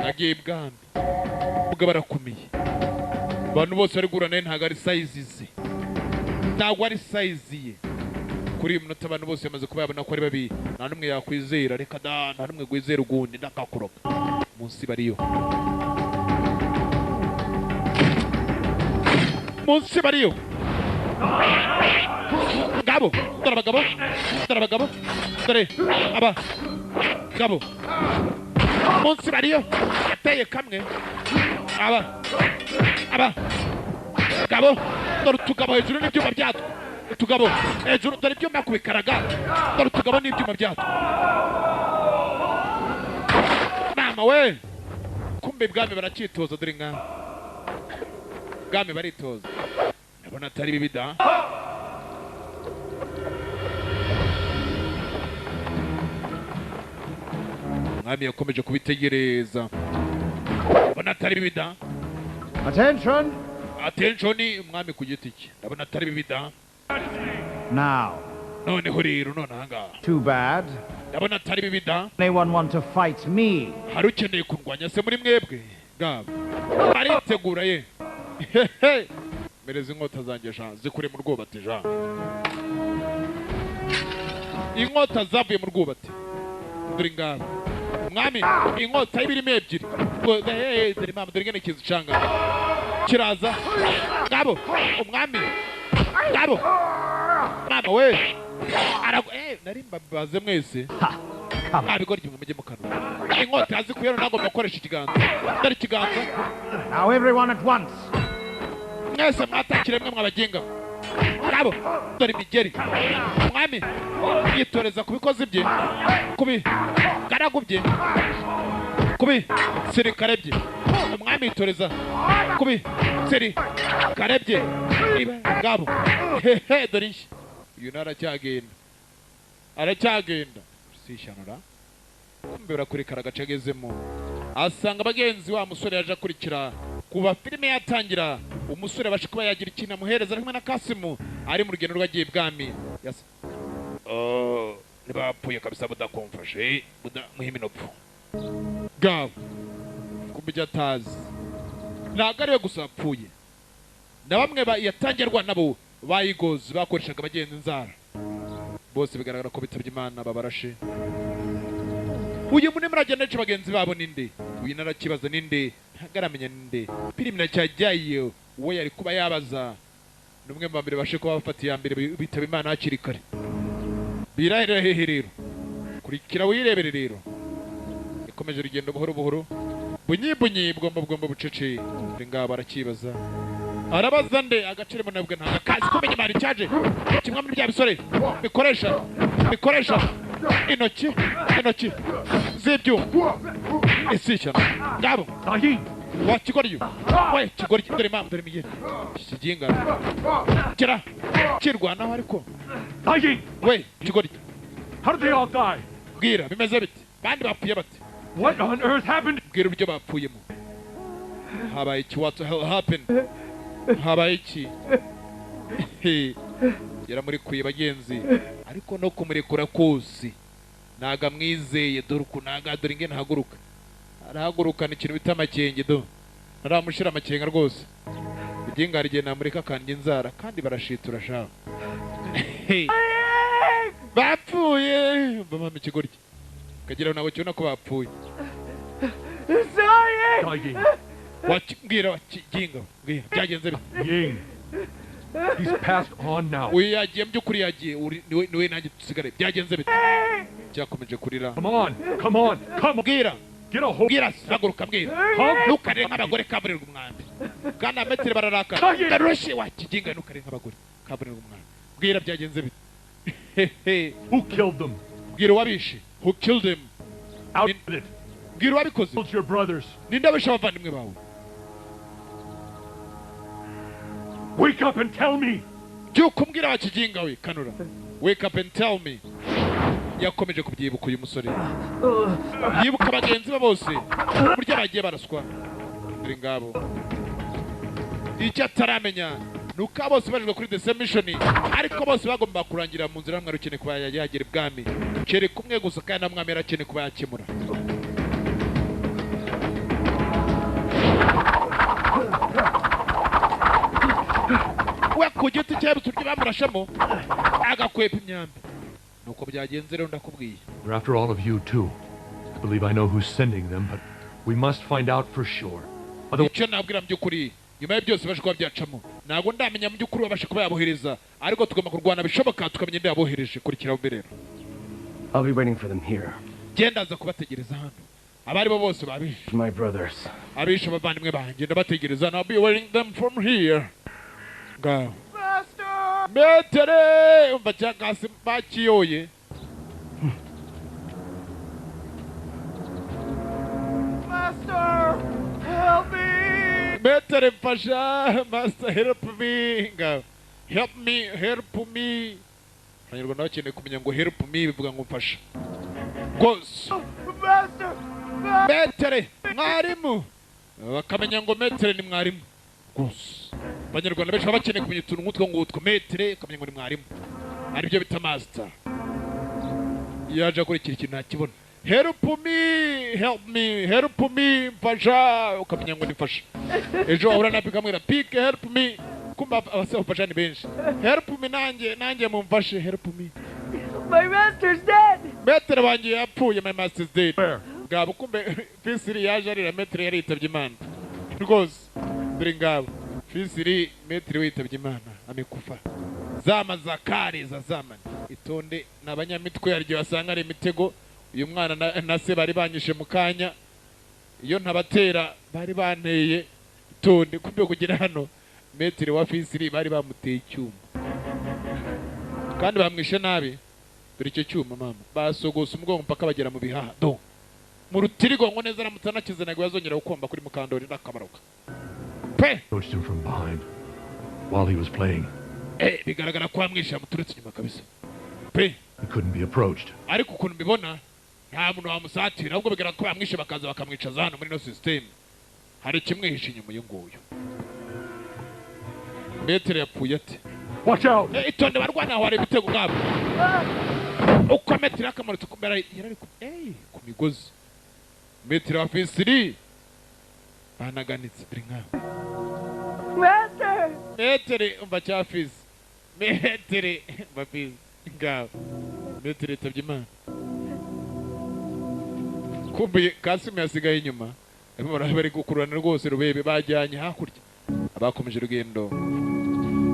Nagiye ibwami umugabo arakomeye. Abantu bose bari guhura nawe ntabwo ari size ze, ntabwo ari size ye. Kuri uyu munota abantu bose bamaze kuba yabona ko ari babi, nta n'umwe yakwizera. Reka da, nta n'umwe gwizera ugundi ndakakuroga. Munsi bariyo, munsi bariyo ngabo. Dore abagabo, dore abagabo, dore aba gabo munsi bariyo. Yateye kamwe aba gabo. Dore utugabo hejuru n'ibyuma byatwo, utugabo hejuru, dore ibyuma kubikaraga, dore utugabo n'ibyuma byatwo. Mama we, kumbe ibwami baracyitoza. Dore nka bwami baritoza, ndabona atari bibi da. Umwami yakomeje kubitegereza, ndabona atari bibi da. Attention! Attention, umwami ku giti cye, ndabona atari bibi da. Now, noneho rero, none ahangaha too bad. Ndabona atari bibi da. Anyone want to fight me? Hari ukeneye kurwanya se muri mwebwe? Ngabo baritegura ye. Hehe, mereza inkota zanjye sha, zikure mu rwubati ja. Inkota zavuye mu rwubati, dore ngabo. Umwami inkota y'ibirimo ebyiri. Ngo, hey, dore mama, dore ngene ikizu canga kiraza. Ngabo umwami, ngabo mama we arago. Nari mbabaze mwese ntabigoryi mwe, mujye mu kanwa. Inkota yazikuye, nagomba gukoresha ikiganza. Dore ikiganza. Now everyone at once. Mwese mwatakire mwe mwabaginga. Ngabo dore imigeri. Umwami yitoreza ku bikozi bye, kubi garagu bye, kubi sirikare bye. Umwami yitoreza kubi sirikare bye. Iba ngabo, hehe, dore inshyi. Uyu naracyagenda, aracyagenda sishanura. Kumbe barakurikara agace agezemo, asanga bagenzi wa musore yaje akurikira kuva filime yatangira. Umusore abasha kuba yagira ikintu amuhereza, ari kumwe na Kasimu, ari mu rugendo rw'agiye ibwami. Oh, ntibapfuye kabisa, budakomfashe buda muhiminopfu gabo. Kumbe ibyo atazi, ntabwo ariwe gusa wapfuye, na bamwe yatangiye arwana nabo bayigozi bakoreshaga bagenzi inzara, bose bigaragara ko bitabye Imana, babarashe. Uyu munini muragenda yica bagenzi babo ninde? Uyu narakibaza ninde, ntabwo aramenya ninde. Filime iracyajyayo. Uwo yari kuba yabaza ni umwe mu ba mbere bashe kuba bafata iya mbere bitaba Imana hakiri kare. Birahera hehe rero? Kurikira wirebere rero. Yakomeje urugendo buhoro buhoro, bunyi bunyi, bwombo bwombo, bucece. Dore ngabo arakibaza, arabaza nde agaciro nabwo ntabwo akazi kumenya. Imana cyaje kimwe muri bya bisore bikoresha intoki z'ibyuma isishyana. Ngabo wa kigoryi we, kigoryi, dore mama, dore imigeri. Iki kiginga kira kirwanaho ariko. We kigoryi, How did they all die? Bwira bimeze bite? Bandi bapfuye bate? What on earth happened? Bwira uburyo bapfuyemo, habaye iki? What the hell happened? Habaye iki? He, yaramurekuye bagenzi, ariko no kumurekura kose ntago amwizeye. Dore ukuntu ntago, dore ingene ahaguruka, arahagurukana ikintu bita amakenge. Do ntaramushira amakenga rwose. Uginga hari igihe namureka akandya inzara, kandi barashitura sha. He, bapfuye. Mva mama, ikigoryi kagira ntabwo kibona ko bapfuye. Dying. Mbwira wakiginga, mbwira byagenze bite? Ying. He's passed on now. Uyu yagiye mu by'ukuri, yagiye. Niwe nanjye dusigare. Byagenze bite? Cyakomeje kurira. Come on, come on, come on. Mbwira. Get a hold. Mbwira, haguruka, mbwira. Ntukarire nk'abagore, kaburirwa umwambi. Kandi ametero bararakara. Ndarushye wakiginga, ntukarire nk'abagore, kaburirwa umwambi. Mbwira byagenze bite? Hehe. Who killed them? Mbwira uwabishe. Who killed him? Out with it. Mbwira uwabikoze. Killed your brothers. Ninde wishe abavandimwe bawe? Wake up and tell me. Byuka umbwira wakiginga we, kanura. Wake up and tell me. Yakomeje kubyibuka uyu musore, yibuka bagenzi be bose uburyo bagiye baraswa. Dore ngabo. Icyo ataramenya ni uko abo bose bajejwe kuri the same mission, ariko bose bagomba kurangira mu nzira. Hamwe ukeneye kuba yagera ibwami kereka umwe gusa, kandi na mwami yarakeneye kuba yakemura. We ku giti cye uturyo bamurashemo agakwepa imyambi. Nuko byagenze rero ndakubwiye. They're after all of you, too. I believe I know who's sending them, but we must find out for sure. Icyo nabwira mu by'ukuri, nyuma ya byose baje kuba byacamo, ntabwo ndamenya mu by'ukuri babasha kuba yabohereza, ariko tugomba kurwana bishoboka tukamenya nde yabohereje. Kurikira rero. I'll be waiting for them here. Genda aza kubategereza hano, abari bo bose babishe. My brothers. Abishe abavandimwe banjye ndabategereza. I'll be waiting them from here. Ngaho metere umva cyakasi bakiyoye. Master, help me! Metere mfasha, master help me. Ngaho help me, help me. Abanyarwanda bakeneye kumenya ngo help me bivuga ngo mfasha rwose. Master! Metere mwarimu, bakamenya ngo metere ni mwarimu rwose. Abanyarwanda benshi baba bakeneye kumenya utuntu nk'utwo ngutwo. Metere ukamenya ngo ni mwarimu, aribyo bita master. Yaje akurikira ikintu ntakibona. Help me, help me, help me, mfasha, ukamenya ngo nifasha. Ejo wahura na pika mwira pike help me, kumba abasaba mfasha ni benshi. Help me nanjye, nanjye mumfashe, help me. My master's dead. Metere wanjye yapfuye, my master's dead. Ngabo kumbe Fisiri yaje arira, metere yaritabye Imana rwose. Dore ngabo Fisiri metere witabye Imana amekufa. Zama za kare za zamani itonde n'abanyamitwe yaryo basanga ari imitego. Uyu mwana na se bari banyishe mu kanya, iyo ntabatera bari banteye. Itonde kumbe kugira hano metere wa Fisiri bari bamuteye icyuma kandi bamwishe nabi. Dore icyo cyuma mama basogose umugongo mpaka bagera mu bihaha do mu rutirigongo neza, aramutanakize ntabwo yazongera gukomba kuri Mukandori n'akamaruka pe. Approached him from behind while he was playing. Bigaragara ko amwishe amuturutse inyuma kabisa pe. He couldn't be approached. Ariko ukuntu mbibona nta muntu wamusatira, ahubwo bigaragara ko bamwishe bakaza bakamwicaza hano muri no system. Hari kimwihishe inyuma uyu nguyu. Metere yapfuye ate? Watch out! Itonde barwana aho hari ibitego ngabo. Uko metere yakamanutse kumera yarari ku migozi. Metere wa Fisiri banaganitse dore nkabo. Master! Metere umva cya Fisi. Metere umva Fisi ngabo. Metere yitabye Imana. Kumbe Kasimu yasigaye inyuma. Barimo bari gukururana rwose rubebe bajyanye hakurya. Abakomeje urugendo.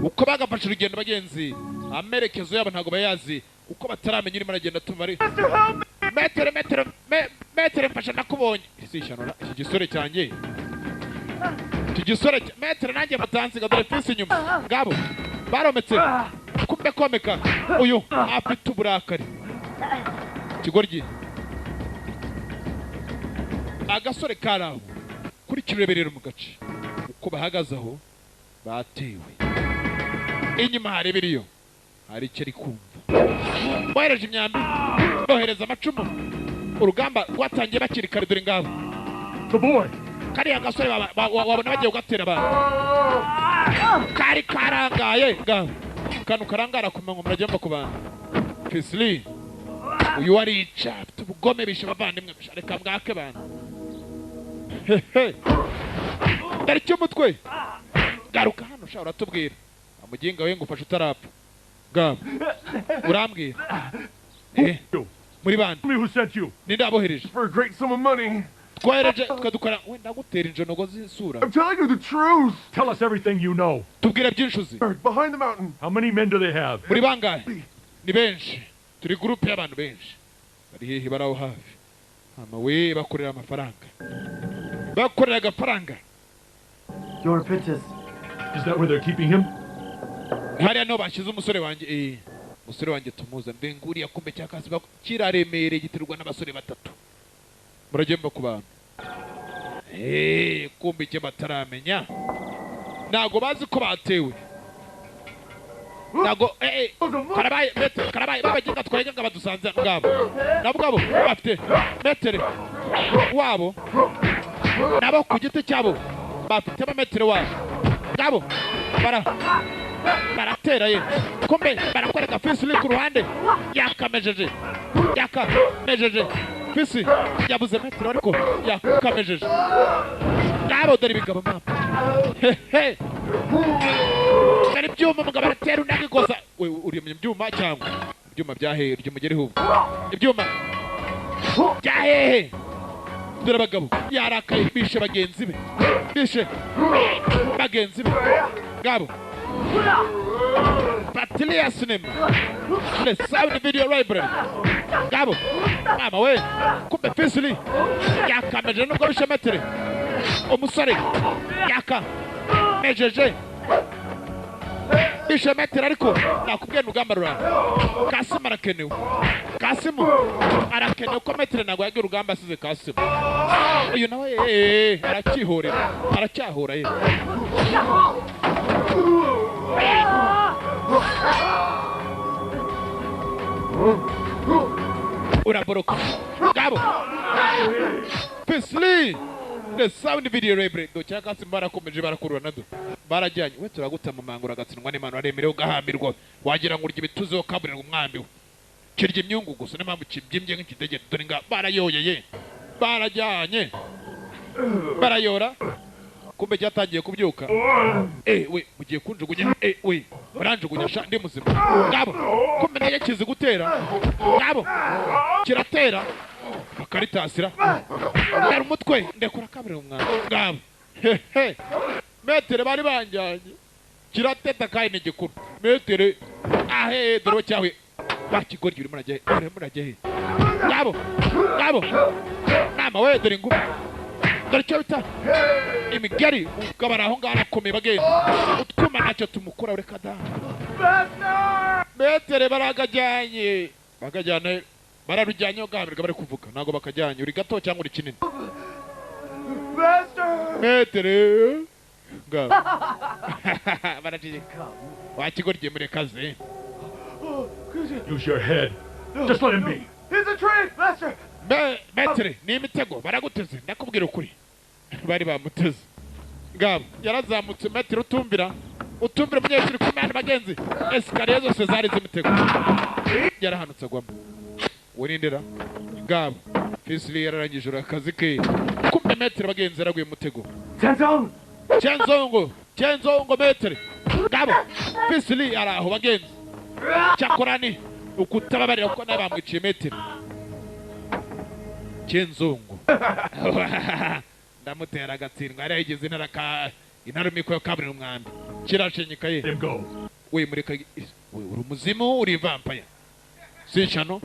Uko bagafashe urugendo bagenzi, amerekezo yabo ntago bayazi kuko bataramenya urimo aragenda atuma ari. Metere metere metere mfasha nakubonye. Ese ishyano iki gisore cyanjye. Iki gisore metere nanjye batansiga dore Fisi inyuma. Ngabo barometse kumbe komeka uyu afite uburakari. Kigoryi agasore karaho kuri kireberera mu gace uko bahagaze aho batewe. Inyuma hari biriyo hari icyo ari kumva. Bohereje imyambi, bohereza amacumu. Urugamba rwatangiye bakiri kare dore ngabo. The boy. Kariya gasore wabona bagiye kugatera abantu. Kari karangaye ngabo. Kanu karangara ku manywa murajya mva ku bantu. Fisili uyu arica afite ubugome bishe abavandimwe, reka bwake bantu. Dore cy'umutwe. Garuka hano sha uratubwira. Amuginga we ngufasha utarapfa. Ngabo urambwira. Muri bande Who sent you? Ninde abohereje? For a great sum of money. Twohereje tukadukora wenda gutera injonogo z'isura. I'm telling you the truth. Tell us everything you know. Tubwira byinshi uzi. Behind the mountain. How many men do they have? Muri bangahe? Ni benshi. Turi group y'abantu benshi. Bari hehe? Baraho hafi. Mama we bakorera amafaranga. Bakorera agafaranga. Your apprentice. Is that where they're keeping him? Hariya niho bashyize umusore wanjye. Umusore wanjye tumuza ndenguriya kumbe cyakasi kiraremereye giterwa n'abasore batatu. Muragenda ku bantu. Kumbe icyo bataramenya. Ntago bazi ko batewe. Ntago karabaye metere karabaye babaginga twarenga badusanze ngabo. Nabo ngabo bafite metere wabo. Nabo ku giti cyabo bafite amametero wabo. Ngabo baratera ye. Kumbe barakwereka Fisi uri ku ruhande. Yakamejeje. Yakamejeje. Fisi yabuze metero ariko yakamejeje. Ngabo dore ibigabo mama. Hehe. Dore ibyuma, umugabo aratera undi akikoza. We, uri mu byuma cyangwa ibyuma bya hehe? Urya umugeri hubwo ibyuma bya hehe? Dore abagabo yarakaye, bishe bagenzi be, bishe bagenzi be ngabo. Batilia Cinema, The Sound Video Library. Ngabo mama we, kumbe Fisili yakameje nubwo bishe metere umusore, yakamejeje bishe metere, ariko nakubwiye urugamba rurawe. Kasimu arakenewe, Kasimu arakenewe ko metere ntabwo yagira urugamba asize Kasimu. Uyu nawe aracyihorera, aracyahora ye. Uraboroka ngabo. Fisili, The Sound Video Library. Do cya Kasimu barakomeje barakurura nado barajyanye. We turaguta mu mangura agatsindwa n'Imana, waremerewe ugahambirwa, wagira ngo urya ibituzo kaburirwa umwambi we kirya imyungu gusa, niyo mpamvu kibyimbye nk'ikidege. Dore nga barayoyeye, barajyanye barayora. Kumbe cyatangiye kubyuka. We mugiye kunjugunya, we muranjugunya sha, ndi muzima ngabo. Kumbe nayo kizi gutera ngabo, kiratera bakaritasira ndara umutwe ndekura kabiri umwana ngabo. Hehe, metere bari banjyanye kirateta kandi ni gikuru metere. Ahe dore cyawe bakigoryi, urimo urajya he? Urimo urajya he? Ngabo ngabo nama we, dore ingumi, dore icyo bita imigeri. Umugabo ari aho ngaho arakomeye bagenda, utwuma ntacyo tumukora, ureka da. Metere baragajyanye, bakajyana bararujyanye ugahamirwa bari kuvuga, ntabwo bakajyanye uri gato cyangwa uri kinini. Metere ngabo baraceceka, wakigoryi murekaze. Use your head. Just let him be. It's a trick, Master. Metere ni imitego baraguteze, ndakubwira ukuri. Bari bamuteze ngabo, yarazamutse metere utumvira, utumvira umunyeshuri ku mwana bagenzi. Esikariye zose zari z'imitego, yarahanutse agwamo. Wirindira ngabo. Fisili yararangije akazi ke. Kumbe metere bagenzi yaraguye mutego. Chenzongo, Chenzongo, Chenzongo metere ngabo. Fisili araho bagenzi, cyakora ni ukutababarira kuko nawe bamwiciye metere. Chenzongo ndamutera agatsindwa, yari yigeze intara ka intarumiko yo kabiri umwambi kirashenyika ye. We mureka we, uri umuzimu, uri vampire sinshano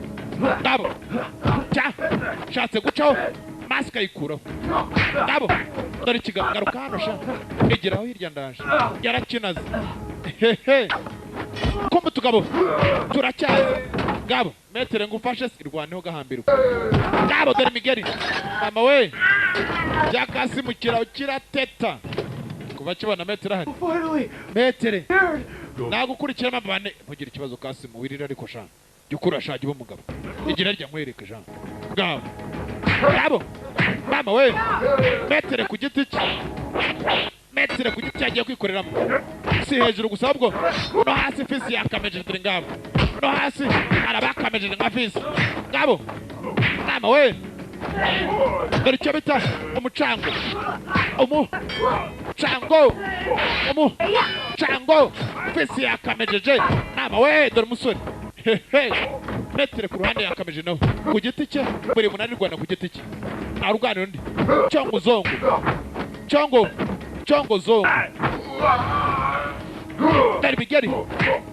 ngabo. Cya shatse gucaho masika ayikuraho ngabo. Dore ikigaruka hano sha, egeraho hirya ndaje, yarakinaze. Hehe, kumbe tugabo turacyaza ngabo. Metere ngufashe irwaneho gahambirwa ngabo. Dore imigeri mama we, cya Kasimu kirateta kuva kibona metere ahari. Metere nagukurikira mama bane, ntugire ikibazo Kasimu wirira, ariko sha jya ukura sha, jya uba umugabo, igira rya nkwereke sha ngabo. Ngabo mama we, metere ku giti cye, metere ku giti cyagiye kwikoreramo, si hejuru gusa ahubwo no hasi. Fisi yakamejeje, dore ngabo no hasi arabakamejeje nka fisi ngabo. Mama we, dore icyo bita umucango, umucango, umucango. Fisi yakamejeje mama we, dore umusore. Hehe, metere ku ruhande yakameje nawe ku giti cye, buri muntu arirwana ku giti cye, ntarwanira undi. Cyongo zongo, cyongo, cyongo zongo. Dore imigeri,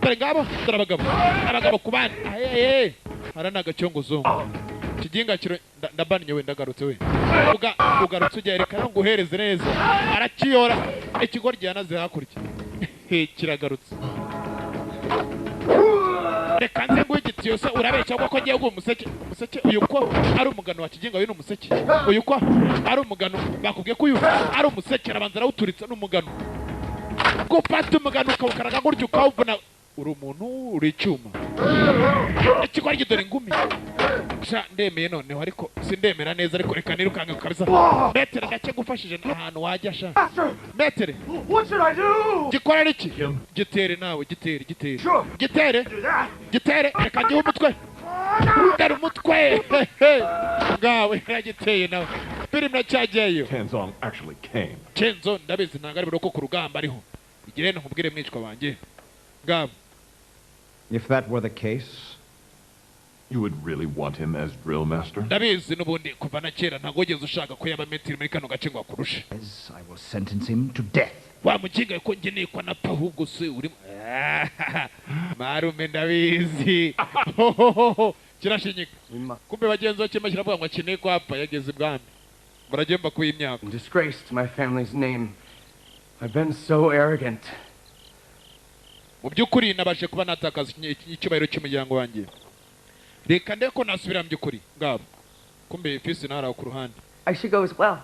dore ngabo, dore abagabo, abagabo ku bandi. Ahehe, hara ni agacyongo zongo kiginga kiro. Ndabannye we, ndagarutse we, ugarutse ujya reka nguhereze neza. Arakiyora ikigoryi yanaze hakurya kiragarutse. Reka nze nguhe igitiyo se, urabeshya ko ngiye guha umuseke. Umuseke uyu ko ari umugano wa kiginga, uyu ni umuseke, uyu ko ari umugano, bakubwiye ko uyu ari umuseke, arabanza arawuturitsa n'umugano. Gufata umugano ukawukaraga gutyo ukawuvuna, uri umuntu uri icyuma. Ikigoryi dore ingumi sha, ndemeye noneho, ariko sindemera neza, ariko reka nirukanke kabisa. Metere gake gufashije ahantu wajya sha. Metere, what should I do? Gikorera iki? Gitere nawe, gitere, gitere, gitere, gitere. Reka ngihe umutwe, dore umutwe ngawe yaragiteye nawe. Filime cyagiyeyo. Tenzong actually came. Kenzo ndabizi ntabwo ari buroko ku rugamba ariho. Igirene nkubwire mwicwa wanjye ngabo. If that were the case, You would really want him as drill master? Ndabizi n'ubundi kuva na kera ntabwo wigeze ushaka ko yaba maître muri kano gace ngo akurushe. I will sentence him to death. Wa mukinga ko ngeneye ko anapfa, ahubwo se uri marume? Ndabizi kirashinyika. Kumbe bagenzi bakema kiravuga ngo akeneye ko apfa. Yageze ibwami baragenda ku imyaka. Disgraced my family's name. I've been so arrogant. Mu by'ukuri nabashe kuba natakaza icyubahiro cy'umuryango wanjye. Reka ndebe ko nasubira mu by'ukuri ngabo. Kumbe fisi ntaraho ku ruhande. I should go as well.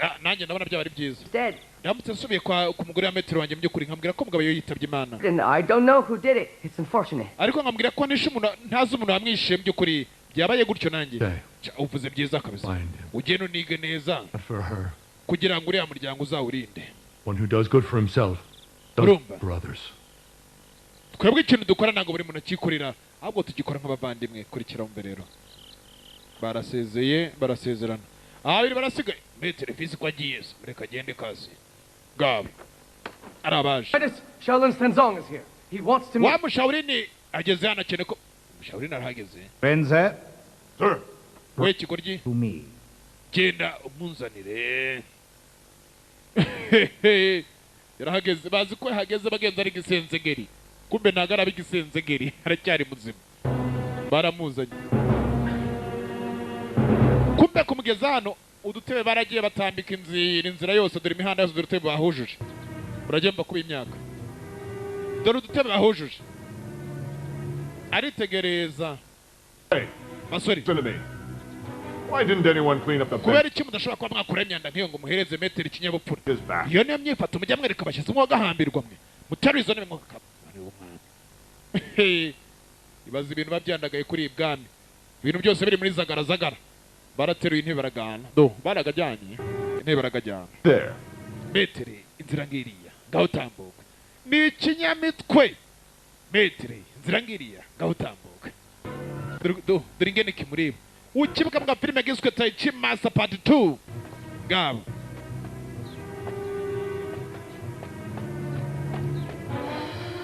Ah, nanjye ndabona byaba ari byiza Dead. ndamutse nsubiye kwa ku mugore wa maître wanjye, mu by'ukuri nkambwira ko umugabo yitabye Imana. And I don't know who did it. It's unfortunate. Ariko nkambwira ko nishe umuntu, ntazi umuntu wamwishe. Mu by'ukuri byabaye gutyo nanjye. Ca, uvuze byiza kabisa. Ugende unige neza Not for her. kugira ngo uriya muryango uzawurinde. One who does good for himself does Urumva? for others. Twebwe ikintu dukora ntabwo buri muntu akikorera, ahubwo tugikora nk'abavandimwe. Kurikira mbere rero, barasezeye, barasezerana. Ababiri barasigaye muri televisi ko agiye se, reka agende kazi ngabo arabaje. Titus Shaolin Tenzong is here. He wants to meet. Wa mushawurini ageze hano, akeneye ko mushawurini arahageze. Renze. Sir. We kigoryi. To me. Genda umunzanire. Yarahageze, bazi ko yahageze bagenzi ari gisenzegeri. Kumbe ntabwo ari igisenzegeri, aracyari muzima. Baramuzanye. Kumbe kumugeza hano, udutebe baragiye batambika inzira, inzira yose. Dore imihanda yose, dore udutebe bahujuje. Uragenda kuba imyaka, dore udutebe bahujuje. Aritegereza. Hey, basore. Listen to me. Why didn't anyone clean up the Kubera bench? iki mudashobora kuba mwakura imyanda nk'iyo ngo muhereze maître ikinyabupfura? His back. Iyo niyo myifato mujya mwereka abashyitsi, mwagahambirwa mwe muteruye izo ntebe mwakaba. Ibaza ibintu biba byandagaye kuri iyi bwami, ibintu byose biri muri zagara zagara. Barateruye intebe baragana, do baragajyanye intebe baragajyana. There. Maître, inzira ngiriya, ngaho tambuka. Ni ikinyamitwe. Maître, inzira ngiriya, ngaho tambuka. Dore dore ingene kimureba. Ukibuka bwa filime giswe Tai Chi Master Part 2 ngabo.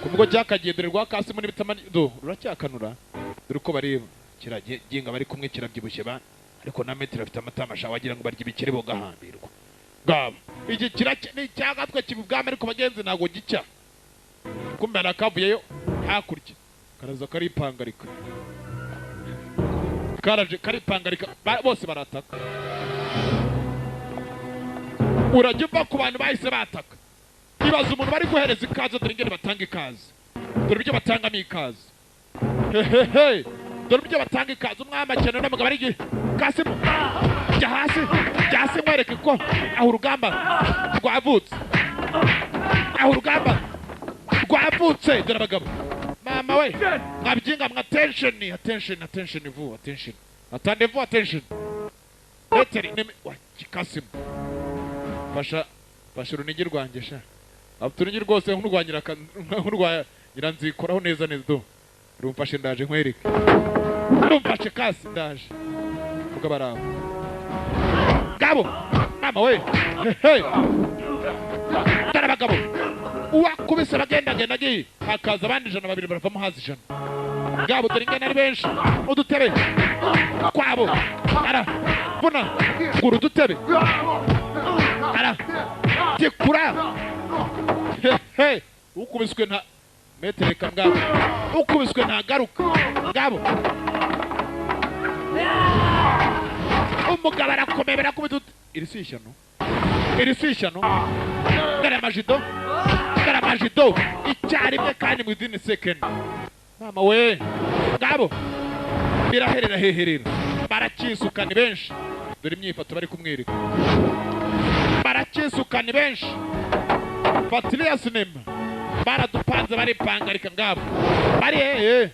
Ku mugo cyakagiye, dore rwa Kasimu n'ibitamani, do ruracyakanura. Dore uko bareba kiraginga, bari kumwe kirabyibushye ba, ariko na maître afite amatama sha, wagira ngo barya ibikere bogahambirwa ngabo. Iki kiracya ni icyagatwe kiba ubwami, ariko bagenzi ntabwo gicya. Kumbe hari akavuyeyo hakurya karaza karipangarika, karaje karipangarika. Bose barataka. Urajya uva ku bantu bahise bataka. Ibaza umuntu bari guhereza ikaze. Dore ingene batanga ikaze, dore ibyo batangamo ikaze. Hehehe, dore uburyo batanga ikaze. Umwami akeneye n'umugabo ari Kasimu. Jya hasi, jya hasi nkwereke ko aho urugamba rwavutse, aho urugamba rwavutse. Dore abagabo, mama we, mwabyinga mwa. Attention, attention, attention, vu attention, attendez vous, attention. Maître neme wa Kasimu, fasha, fasha urunigi rwanjye sha. Afite urunigi rwose nk'urwa nk'urwa nyiranzikoraho neza neza. Do rumfashe, ndaje nkwereke. Rumfashe kasi, ndaje. Mugabo araho gabo, mama we, hey dore abagabo. Uwakubise bagendagenda agiye, hakaza abandi 100, babiri baravamo, haza 100 ngabo. Dore ingene ari benshi. Udutebe kwabo ara vuna gura udutebe ara tikura. He ukubiswe nta maître reka ngabo, ukubiswe ntagaruka ngabo. Umugabo arakomeye, barakubita. Iri si ishyano, iri si ishyano. Dore amajido, dore amajido icyarimwe kandi mu izindi second. Mama we, ngabo biraherera heherera, barakisuka ni benshi. Dore imyifato bari kumwereka, barakisuka ni benshi. Fatiliya sinema, baradupanze, baripangarika ngabo, bari hehe,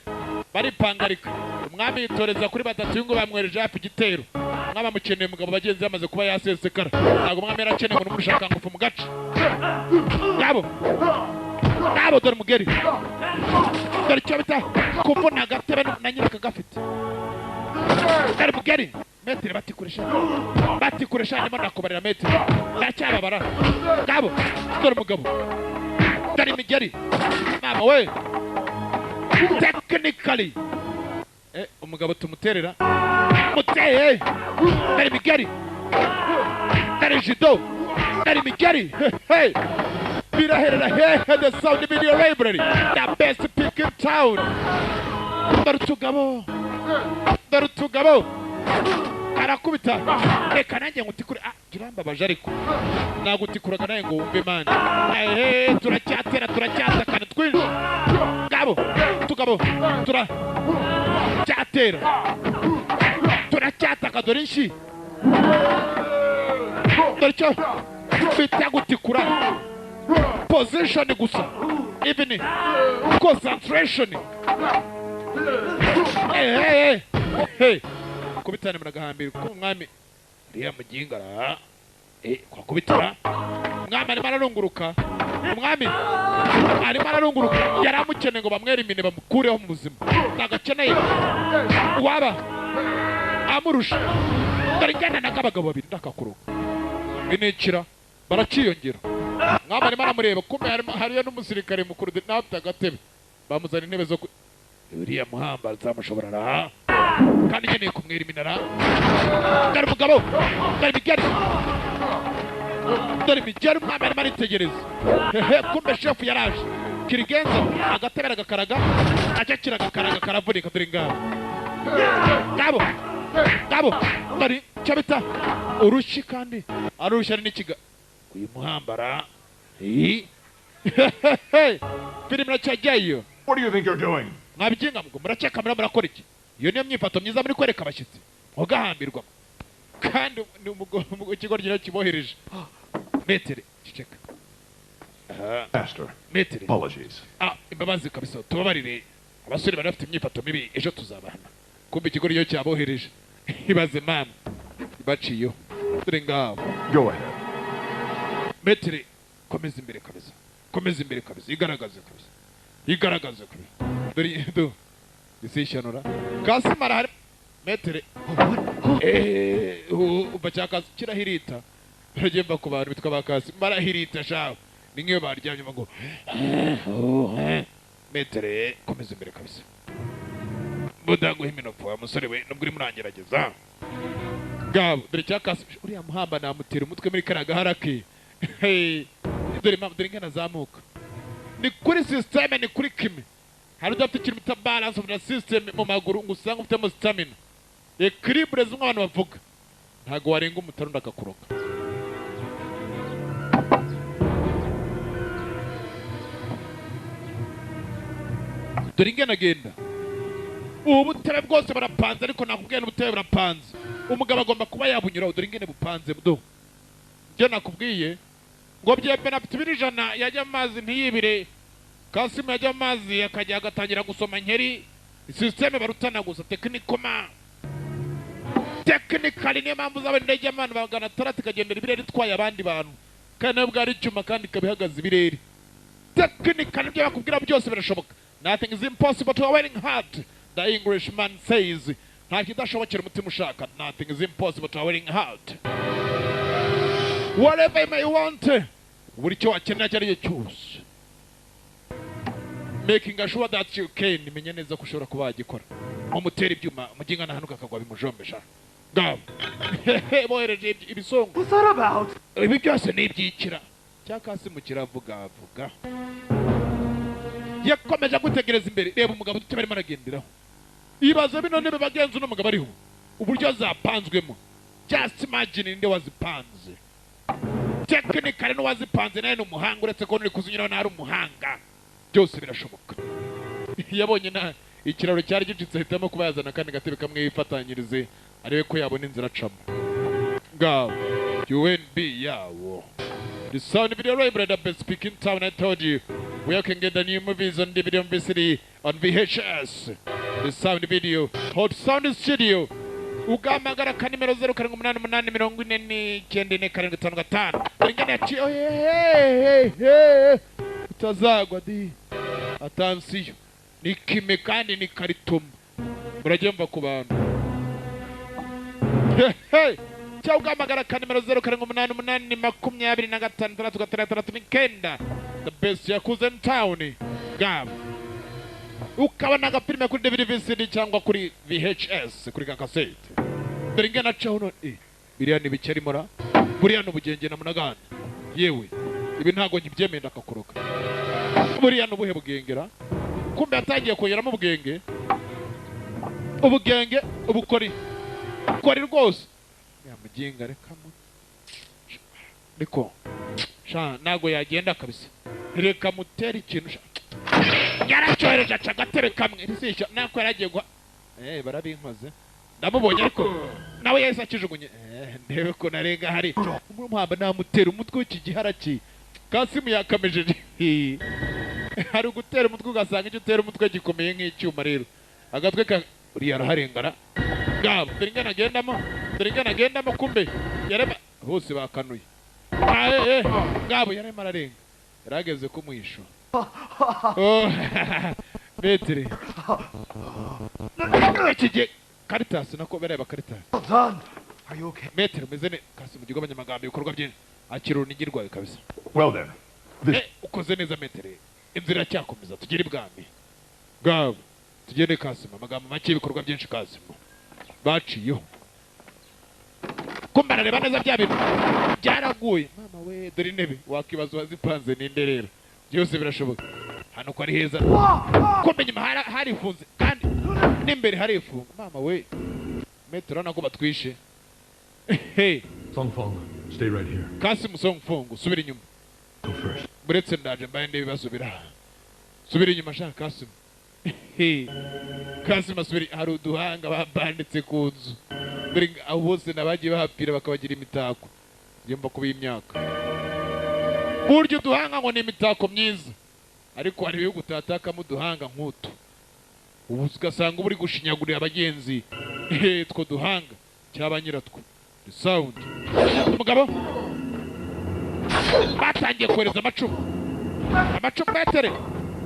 baripangarika. Umwami yitoreza kuri batatu ngo bamwereje hafi igitero. Umwami amukeneye umugabo bagenzi bamaze kuba yasesekara. Ntabwo umwami yarakeneye umuntu umushaka ngufu mu gace. Ngabo ngabo, dore umugeri, dore icyo bita kuvuna agatebe na nyiraka gafite. Dore umugeri maître, batikuresha, batikuresha. Ndimo ndakubarira maître, ndacyababara ngabo. Dore umugabo. Dore imigeri mama we, technically umugabo tumuterera muteye. Dore imigeri, dore judo, dore imigeri. Hey, biraherera hehe? The Sound Video Library, the best pick in town. Dore utugabo, dore utugabo, arakubita. Reka nanjye ngutikure. Ah, turambabaje, ariko nagutikuraga nawe ngo wumve mani. Ehe, turacyatera, turacyatakana twinshi. Ngabo tugabo, turacyatera, turacyataka. Dore inshi, dore icyo bita gutikura, position gusa, even concentration. Eh eh, kubitana muragahambira kuko umwami uriya muginga ra kwakubitara. Umwami arimo ararunguruka, umwami arimo ararunguruka. Yari amukeneye ngo bamwere imine, bamukureho mu buzima. Ntabwo akeneye uwaba amurusha. Dore ingana n'akabagabo babiri ndakakuruka binikira, baraciyongera. Umwami arimo aramureba, kumbe hariyo n'umusirikare mukuru nawe afite agatebe. Bamuzana intebe zo uriya muhamba nzamushobora ra, kandi nkeneye kumwera iminara. Dore umugabo, dore imigeri, dore imigeri. Umwami arimo aritegereza. Hehe, kumbe shefu yaraje kirigenza agatebe, aragakaraga, acakira, agakaraga karavunika. Dore ngabo, ngabo, ngabo, dore icyo bita urushyi, kandi arushya ari n'ikiga uyu muhambara. Filime iracyajyayo. What do you think you're doing? Mwabigenga ngo murakeka muri murakora iki? Iyo niyo myifato myiza muri kwereka abashyitsi? Mugahambirwa, kandi ni ikigo ryo kibohereje. Maître, ceceka. Master. Maître. Apologies. Ah, imbabazi kabisa, tubabarire. Abasore bari bafite imyifato mibi, ejo tuzabahana. Kumbe ikigo ryo cyabohereje. Ibaze mama baciyeho. Dore ngaho. Go ahead. Maître, komeza imbere kabisa, komeza imbere kabisa, igaragaze kabisa, igaragaze kabisa. Dore do isishanura kasima arahari. Maître, umva, cyakazi kirahirita. Baragiye mva ku bantu bitwa ba kasi barahirita shawe, ni nk'iyo baryamye ngo. Maître, komeza imbere kabisa, budaguha iminopfo wa musore we, nubwo urimo urangerageza. Ngabo, dore cyakasi. Uriya muhamba namutera umutwe muri kariya gahara ke. Hey, dore impamvu, dore ingana azamuka. Ni kuri système, ni kuri kimi. Hari udafite ikintu bita balance of the system mu maguru, ngo usange ufitemo stamina, équilibre zimwe abantu bavuga, ntabwo warenga umutaro ndakakuroga. Dore ingene agenda. Ubu butebe bwose barapanze, ariko nakubwiye, n'ubutebe burapanze, umugabo agomba kuba yabunyuraho. Dore ingene bupanze do. Ibyo nakubwiye ngo byembe afite ibiro 100, yajya amazi ntiyibire. Kasimu yajya amazi akajya agatangira gusoma nkeri. Système barutana gusa techniquement, technically. Niyo mpamvu uzabona indege y'abantu 600 ikagendera ibirere itwaye abandi bantu, kandi nayo bwari icyuma, kandi ikaba ihagaze ibirere. Technically, ibyo bakubwira byose birashoboka. Nothing is impossible to a willing heart, the Englishman says. Nta kidashobokera umutima ushaka. Nothing is impossible to a willing heart. Whatever you may want, buri cyo wakenera icyo ari cyo cyose, making sure that you can, menye neza ko ushobora kuba wagikora. Mumutera ibyuma, umuginga nahanuka akagwa bimujombesha. Ngabo bohereje ibisongo. What's that about? Ibi byose ni ibyikira cyakasi mu kiravuga avuga. Yakomeje gutegereza imbere. Reba umugabo utebe arimo aragenderaho. Ibaze bino ntebe bagenzi uno mugabo ariho, uburyo zapanzwemo. Just imagine, ninde wazipanze? Technically, n'uwazipanze nawe ni umuhanga, uretse ko nuri kuzinyuraho nawe ari umuhanga. Byose birashoboka. Yabonye na ikiraro cyari gicitse, ahitamo kuba yazana akandi gatebe kamwe yifatanyirize, arebe ko yabona inzira acamo. Ngabo UNB yawo. The Sound Video Library, the best pick in town. I told you where you can get the new movies on DVD, on VCD, on VHS. The Sound Video Hot Sound Studio. Ugahamagara kanimero 0788 49 475. Ingana yaciye, utazagwa di. Attention, ni kime kandi ni karituma. Murajye mva ku bantu. Cyangwa ugahamagara kanimero 0788 25 669. The best yakuza in town. Gab. Ukabona agafilime kuri DVD VCD cyangwa kuri VHS kuri kakasete. Dore ingana caho none biriya ni bikeri mora. Buriya n'ubugenge na munagana. Yewe ibi ntago nkibyemeye ndakakoroka. Buriya n'ubuhe bugengera? Kumbe yatangiye kongeramo ubugenge. Ubugenge ubukori. Kori rwose. Ya muginga reka mu. Niko. Sha nago yagenda kabisa. Reka mutere ikintu sha. Yaracyohereje aca agatebe kamwe risisha nako yaragiye guha barabinkoze. Ndamubonye ariko nawe yahise akijugunye ndebe ko narenga hari umuhamba namutera umutwe w'iki giharaki. Kasimu yakamejeje. Hari gutera umutwe ugasanga icyo utera umutwe gikomeye nk'icyuma rero. Agatwe ka uriya araharengana. Gabo dore ingana agendamo, dore ingana agendamo kumbe yarema bose bakanuye. Gabo yarema ararenga. Yarageze ku mwisho. Metri. Iki Caritas nako bereba Caritas. Are you okay? Metri umeze ne Kasimu gigabanya amagambo ibikorwa byinshi. Akira urunigirwaye kabisa. Well then. Ukoze neza metri. Inzira cyakomeza tugire ibwami. Gabo tugende Kasimu amagambo make ibikorwa byinshi Kasimu. Baciyeho. Kumbe arareba neza bya bintu byaraguye. Mama we dore intebe wakibaza wazipanze ninde rero. Byose birashoboka. Hano ko ari heza. Kumbe nyuma harifunze kandi n'imbere harifunga. Mama we metero nako batwishe. Hey Songfong, stay right here. Kasimu Songfong, subira inyuma. Go first. Buretse ndaje mbaye ndebe ibibazo biraha. Subira inyuma sha Kasimu. Hey Kasimu asubira hari uduhanga babanditse ku nzu. Dore abo bose nabagiye bahapira bakabagira imitako. Yemba kuba imyaka. Buryo uduhanga ngo ni imitako myiza. Ariko hari ibihugu utatakamo uduhanga nk'utu. Ubu ugasanga uba uri gushinyagurira abagenzi. Two duhanga cyaba nyiratwo. The sound. Umugabo batangiye kohereza amacumu. Amacumu metere.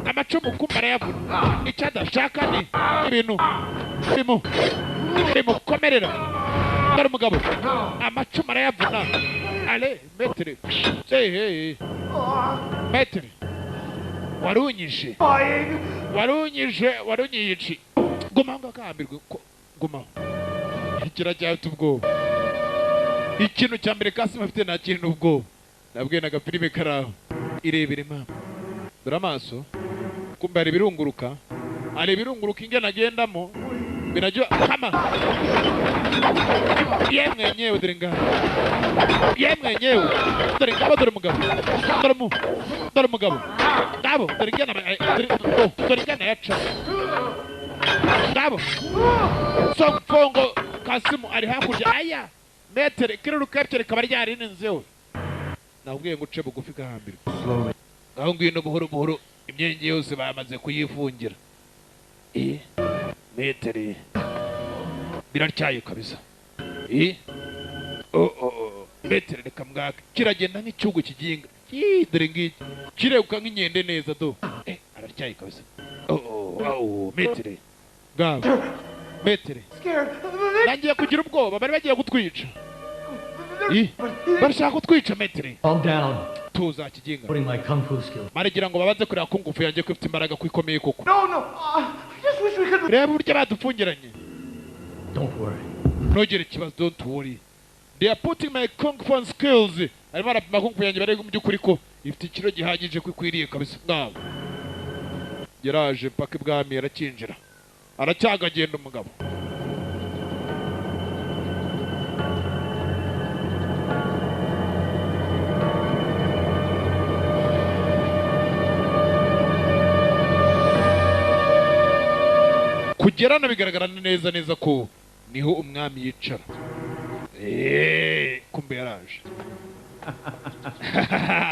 Amacumu kumara yavuna. Icyo adashaka ni ibintu bimukomerera. Dore umugabo amacumu arayavuna. Ale metere. Hey metere. Warunyije. Warunyije, warunyije. Gumaho ngakambirwe, gumaho. Ikiracyafite ubwoba. Ikintu cya mbere Kasimu afite nta kintu ubwoba. Nabwiye naga filime karaho. Irebere mama. Dore amaso. Kumbe hari ibirunguruka. Hari ibirunguruka ingena agendamo. Binajua kama. Yemwe nyewe dore ngaho. Yemwe nyewe. Dore ngabo dore mugabo. Dore mu. Dore mugabo. Ngabo dore ingena dore ingena yaca. Ngabo. Songfongo Kasimu ari hakurya aya. Metere kiruruka rikaba ryarinzeho. Nakubwiye ngo uce bugufi gahambirwa. Aho ngwino buhoro buhoro imyenge yose bamaze kuyifungira. Metere biraryaye kabisa. Metere reka mbwaka kiragenda nk'icyugu kiginga. Dore ngiki kireguka nk'inkende neza do. Araryaye kabisa. Metere. Gabo. Metere. Nangiye kugira ubwoba bari bagiye gutwica. Barashaka kutwica metere. Calm down. Tuza kiginga. Putting my kung fu skill. Baragira ngo babanze kureba kung fu yanjye ko ifite imbaraga kwikomeye koko. No no. I just wish we could. Reba uburyo badufungiranye. Don't worry. Ntugire ikibazo, don't worry. They are putting my kung fu skills. Arimo arapima kung fu yanjye barebe mu by'ukuri ko ifite ikiro gihagije ko ikwiriye kabisa. Ngabo. Yaraje paka ibwami arakinjira. Aracyagagenda umugabo. Kugerana bigaragara neza neza ko niho umwami yicara. Kumbe yaraje.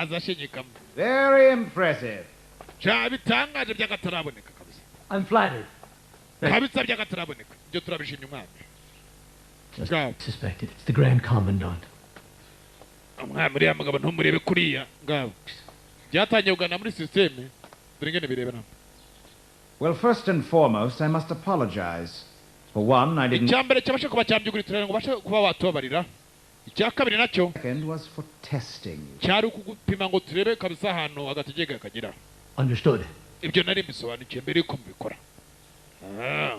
Azashinyikamo. Very impressive. Cya bitangaje by'akataraboneka kabisa. I'm flattered. Kabisa by'akataraboneka. Ibyo turabishimye umwami. Suspected it's the Grand Commandant. Umwami uriya mugabo ntumurebe kuriya ngabo. Byatangiye kugana muri systeme. Dore ngene bireba nabo. Well, first and foremost, I must apologize. For one, I didn't. Icyambere cyabasha kuba cyambyuguri turere ngo bashe kuba watubabarira. Icya kabiri nacyo Second was for testing you. cyari ukugupima ngo turebe kabisa ahantu agategeka kagira. Understood. Ibyo nari mbisobanukiwe mbere yuko mubikora. Ah.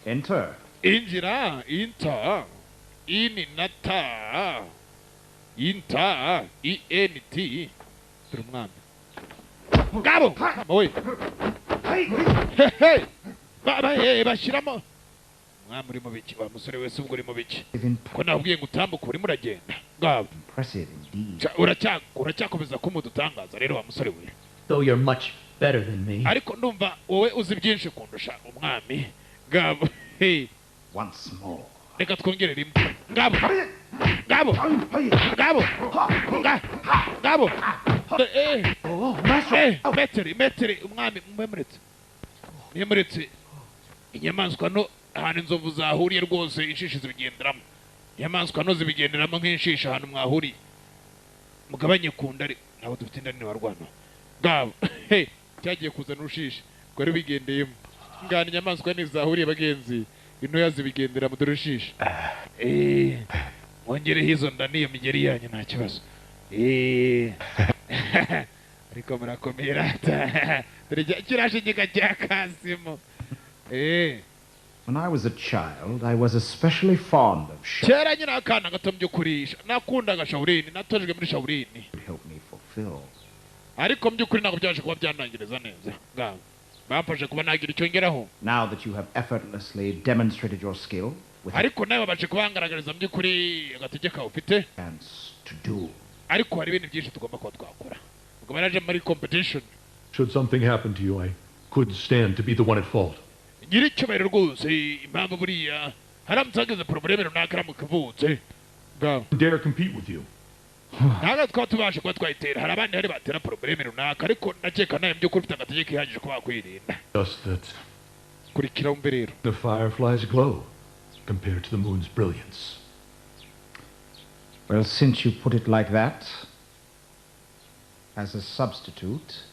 Enter. Injira. Enter, in na ta, enter, e n t. Turi umwami ngabo mama we. Hehe, bashyiramo umwami. Uri mu biki wa musore wese? Ubwo uri mu biki ko nabwiye ngo utambuke, urimo uragenda ngabo? Impressive indeed. Uracyakomeza kumudutangaza rero wa musore we. Though you're much better than me. Ariko ndumva wowe uzi byinshi kundusha, umwami ngabo. Hey. Once more. Reka twongere rimwe. Ngabo, ngabo, ngabo, ngabo. Eh, meteri, meteri, umwami, mwemuretse, mwemuretse. Inyamaswa no ahantu inzovu zahuriye rwose, inshishi zibigenderamo. Inyamaswa no zibigenderamo nk'inshishi. Ahantu mwahuriye mugabanye ku ndari, ntabwo dufite inda nini warwana. Ngabo. Hey, cyagiye kuzana urushishi rwari bigendeyemo ngana. Inyamaswa ntizahuriye bagenzi, intoya zibigendera mu dore urushishi. Eh, mwongereho izo nda n'iyo migeri yanyu, nta kibazo. Eh, ariko murakomera, dore kirashinyika cya kasimo. Eh. When I was a child, I was especially fond of Shaolin. Kera nyine akana gato, by'ukuri nakundaga Shaolin, natojwe muri Shaolin. Help me fulfill. Ariko mu by'ukuri ntabwo byaje kuba byanangiriza neza. Ngaho bamfashe kuba nagira icyo ngeraho. Now that you have effortlessly demonstrated your skill with Ariko nawe wabashe kubangaragariza mu by'ukuri agatege kawe ufite. chance to do. Ariko hari ibintu byinshi tugomba kuba twakora ubwo baraje muri competition. Should something happen to you, I couldn't stand to be the one at fault. Nyiricyubahiro, rwose impamvu buriya haramutse hageze problème runaka, aramuka ivutse ngaho, Dare compete with you. Ntabwo twaba tubasha kuba twayitera. Hari abandi hari batera problème runaka, ariko ndakeka nawe mu by'ukuri ufite agatege kihagije kuba wakwirinda. Just that Kurikira wumve rero. the fireflies glow compared to the moon's brilliance. Well, since you put it like that, as a substitute,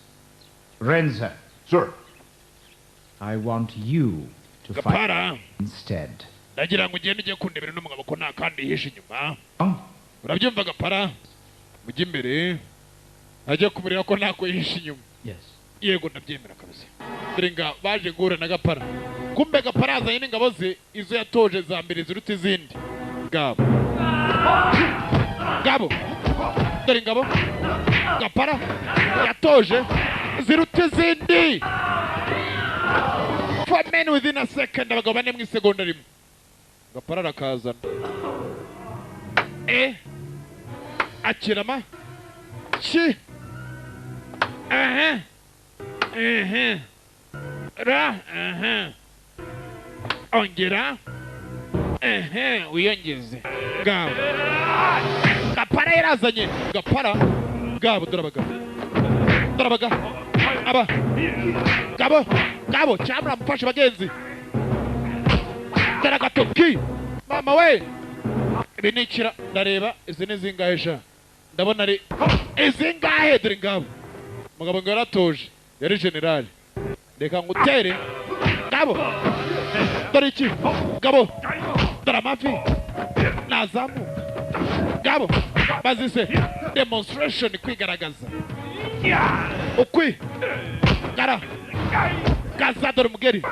Renza, Sir. I want you to fight Gapara, instead. ndagira ngo ugende ujye kundebera n'umugabo ko nta kandi yihishe inyuma. Oh. Urabyumva Gapara? Mujye imbere ajye kumureba ko ntako yihishe inyuma. Yes. Yego, ndabyemera kabisa. Dore nga baje guhura na Gapara. Kumbe Gapara azanye n'ingabo ze, izo yatoje za mbere ziruta izindi. Ngabo, ngabo, dore ingabo Gapara yatoje ziruta izindi. Four men within a second, abagabo bane mu isegonda rimwe. Gapara arakazana, eh, akirama ki, aha, ehe, ra, aha, ongera, ehe, wiyongeze. Ngabo Gapara yarazanye. Gapara ngabo, dore abagabo, dore abagabo, aba ngabo, ngabo cyamura mufashe bagenzi. Dore agatoki, mama we. Ibi ni ikira. Ndareba izi ni zingahe sha? Ndabona ari izingahe? Dore ngabo, umugabo ngo yaratoje, yari generali. Reka ngutere. Ngabo, dore iki, ngabo, dore amavi nazamuka. Ngabo bazise demonstration, kwigaragaza, ukwi gara gaza. Dore umugeri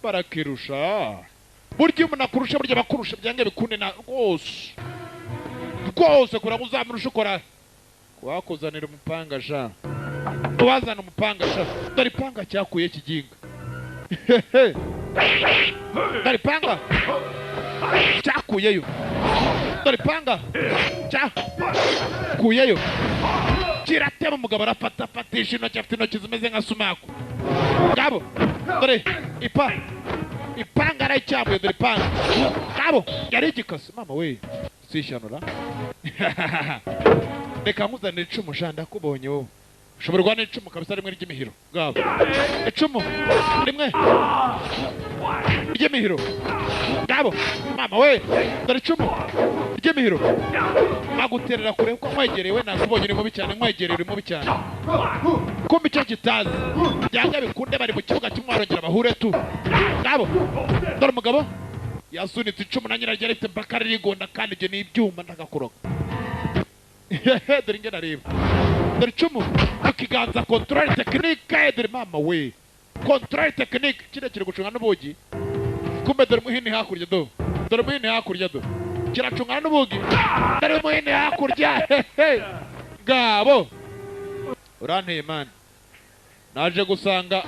barakirusha. Burya iyo umuntu akurusha, burya bakurusha byange bikunde na rwose rwose, kugira ngo uzamurushe ukora wakuzanira umupanga sha, wazana umupanga sha. Dore ipanga cyakuye kiginga. Hehe. Dore ipanga cyakuyeyo, dore ipanga cyakuyeyo, kiratema. Umugabo arafata, afatisha intoki, afite intoki zimeze nka sumaku. Ngabo, dore ipanga arayicyamuye. Dore ipanga, ngabo, yari igikase. Mama we, sishanura. Reka nkuzanire icumu sha, ndakubonye wowe ushobora guha n'icumu kabisa rimwe ry'imihiro. Ngabo, icumu rimwe ry'imihiro. Ngabo, mama we, dore icumu ry'imihiro, aguterera kure kuko nkwegereye we nakubonye uri mubi cyane. Nkwegereye uri mubi cyane. Kumbe icyo kitazi, byanga bikunde bari mu kibuga kimwe, barongera bahure tu. Ngabo, dore umugabo Yasunitse icumu na nyiraryo arifite mpaka ririgonda, kandi ibyo ni ibyuma ndagakuroga. Dore ingene areba, dore icumu mu kiganza, contrôle technique. Dore mama we, contrôle technique. Kiriya kiri gucunga n'ubugi. Kumbe dore muhini hakurya, do dore muhini hakurya, do kiracungana n'ubugi. Dore muhini hakurya hehe. Ngabo uranteye man, naje gusanga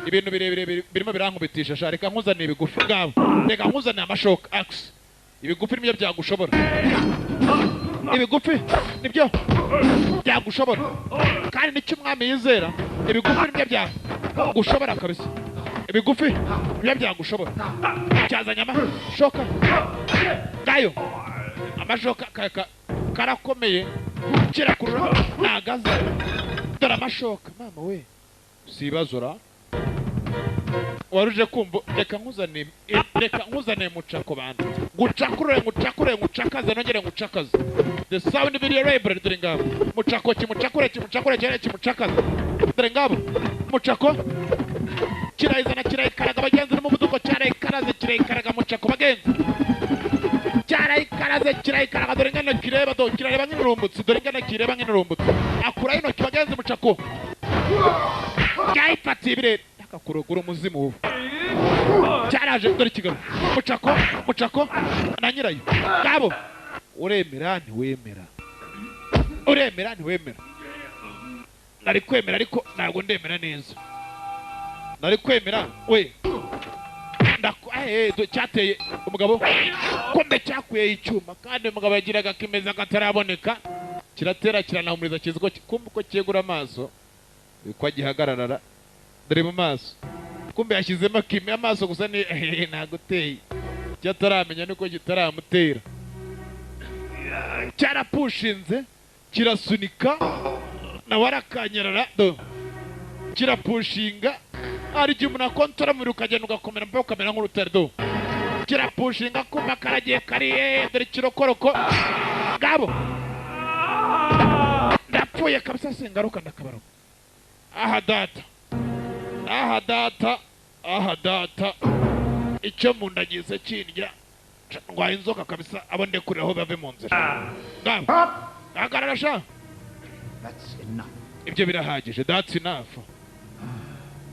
ibintu birebire birimo birankubitisha sha. Reka nkuzaniye ibigufi. Ngabo reka nkuzaniye amashoka axe. Ibigufi nibyo byagushobora, ibigufi nibyo byagushobora, kandi nicyo umwami yizera. Ibigufi nibyo byagushobora kabisa, ibigufi nibyo byagushobora. Cyazanye amashoka ngayo, amashoka karakomeye, kirakurura nagaza. Dore amashoka mama we, si ibazora waruje kumva. Reka nkuzaniye, reka nkuzaniye mucako bantu, ngucakurure, ngucakure, ngucakaze, nongere ngucakaze. The Sound Video Library. Dore ngabo mucako, kimucakure, kimucakure cyane, kimucakaze. Dore ngabo mucako, kirayizana, kirayikaraga bagenzi n'umuvuduko. Cyarayikaraze, kirayikaraga mucako bagenzi, cyarayikaraze, kirayikaraga. Dore ngana kireba, do kirareba nk'inurumbutsi. Dore ngana kireba nk'inurumbutsi, akura intoki bagenzi. Mucako cyayifatiye ibirere, akakurogura umuzimu ubu. Cyaraje, dore ikigabo mucako, mucako na nyirayo. Ngabo uremera ntiwemera, uremera ntiwemera. Nari kwemera ariko ntabwo ndemera neza. Nari kwemera we. Cyateye umugabo, kumbe cyakuye icyuma, kandi umugabo yagiraga kimeza kataraboneka. Kiratera, kiranahumuriza, kizi ko kumbe uko cyegura amaso uko agihagarara. Dore mu maso, kumbe yashyizemo kime amaso gusa ni naguteye. Icyo ataramenya nuko kitaramutera. Cyarapushinze, kirasunika, nawe arakanyarara. Do kirapushinga. Hari igihe umuntu akontora umubiri ukagenda ugakomera mpaka ukamera nk'urutare. Do kirapushinga, kumva karagiye kariye. Dore ikirokoroko. Ngabo ndapfuye kabisa, singaruka ndakabaruka. Aha data, aha data, aha data, icyo mu nda gize kindya, ndwaye inzoka kabisa. Abo ndekurira aho bave mu nzira. Ngabo hagarara sha. That's enough. Ibyo birahagije. That's enough,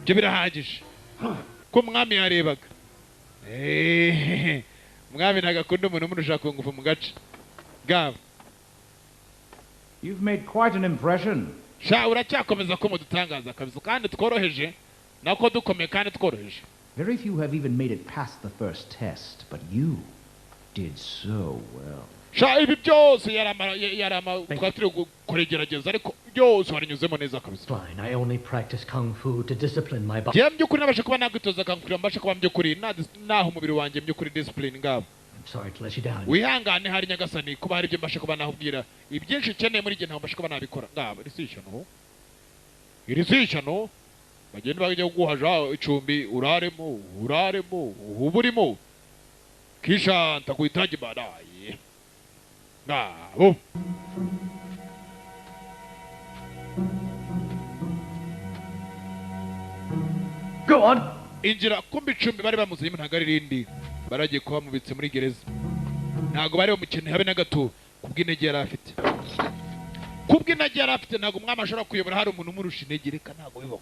ibyo birahagije. Ko umwami yarebaga, umwami ntabwo akunda umuntu umurusha ku ngufu mu gace. Ngabo. You've made quite an impression. Sha uracyakomeza ko mudutangaza kabisa, kandi tworoheje nako dukomeye kandi tworoheje. Very few have even made it past the first test, but you did so well. Sha ibi byose yarama twari turi gukora igerageza, ariko byose warinyuzemo neza kabisa. Fine, I only practice kung fu to discipline my body. Njyewe by'ukuri nabasha kuba nakwitoza kung fu, mbasha kuba by'ukuri naho umubiri wanjye by'ukuri discipline. Ngabo I'm sorry to let you down. Wihangane hari nyagasani kuba hari ibyo mbasha kuba nahubwira, ibyinshi ukeneye muri gihe ntabwo mbasha kuba nabikora. Ngabo iri si ishyano, iri si ishyano. Bagenda bajya kuguhaja icumbi, uraremo, uraremo, uburimo, kisha ntakuhitaji baadaye. Ngabo Go on. Injira. Kumbe icumbi bari bamuzanye ntabwo ari irindi, baragiye kuba bamubitse muri gereza. Ntabwo bari bamukeneye habe na gato, kubw'intege yari afite, kubw'intege yari afite. Ntabwo umwami ashobora kuyobora hari umuntu umurusha intege. Reka ntabwo bibaho.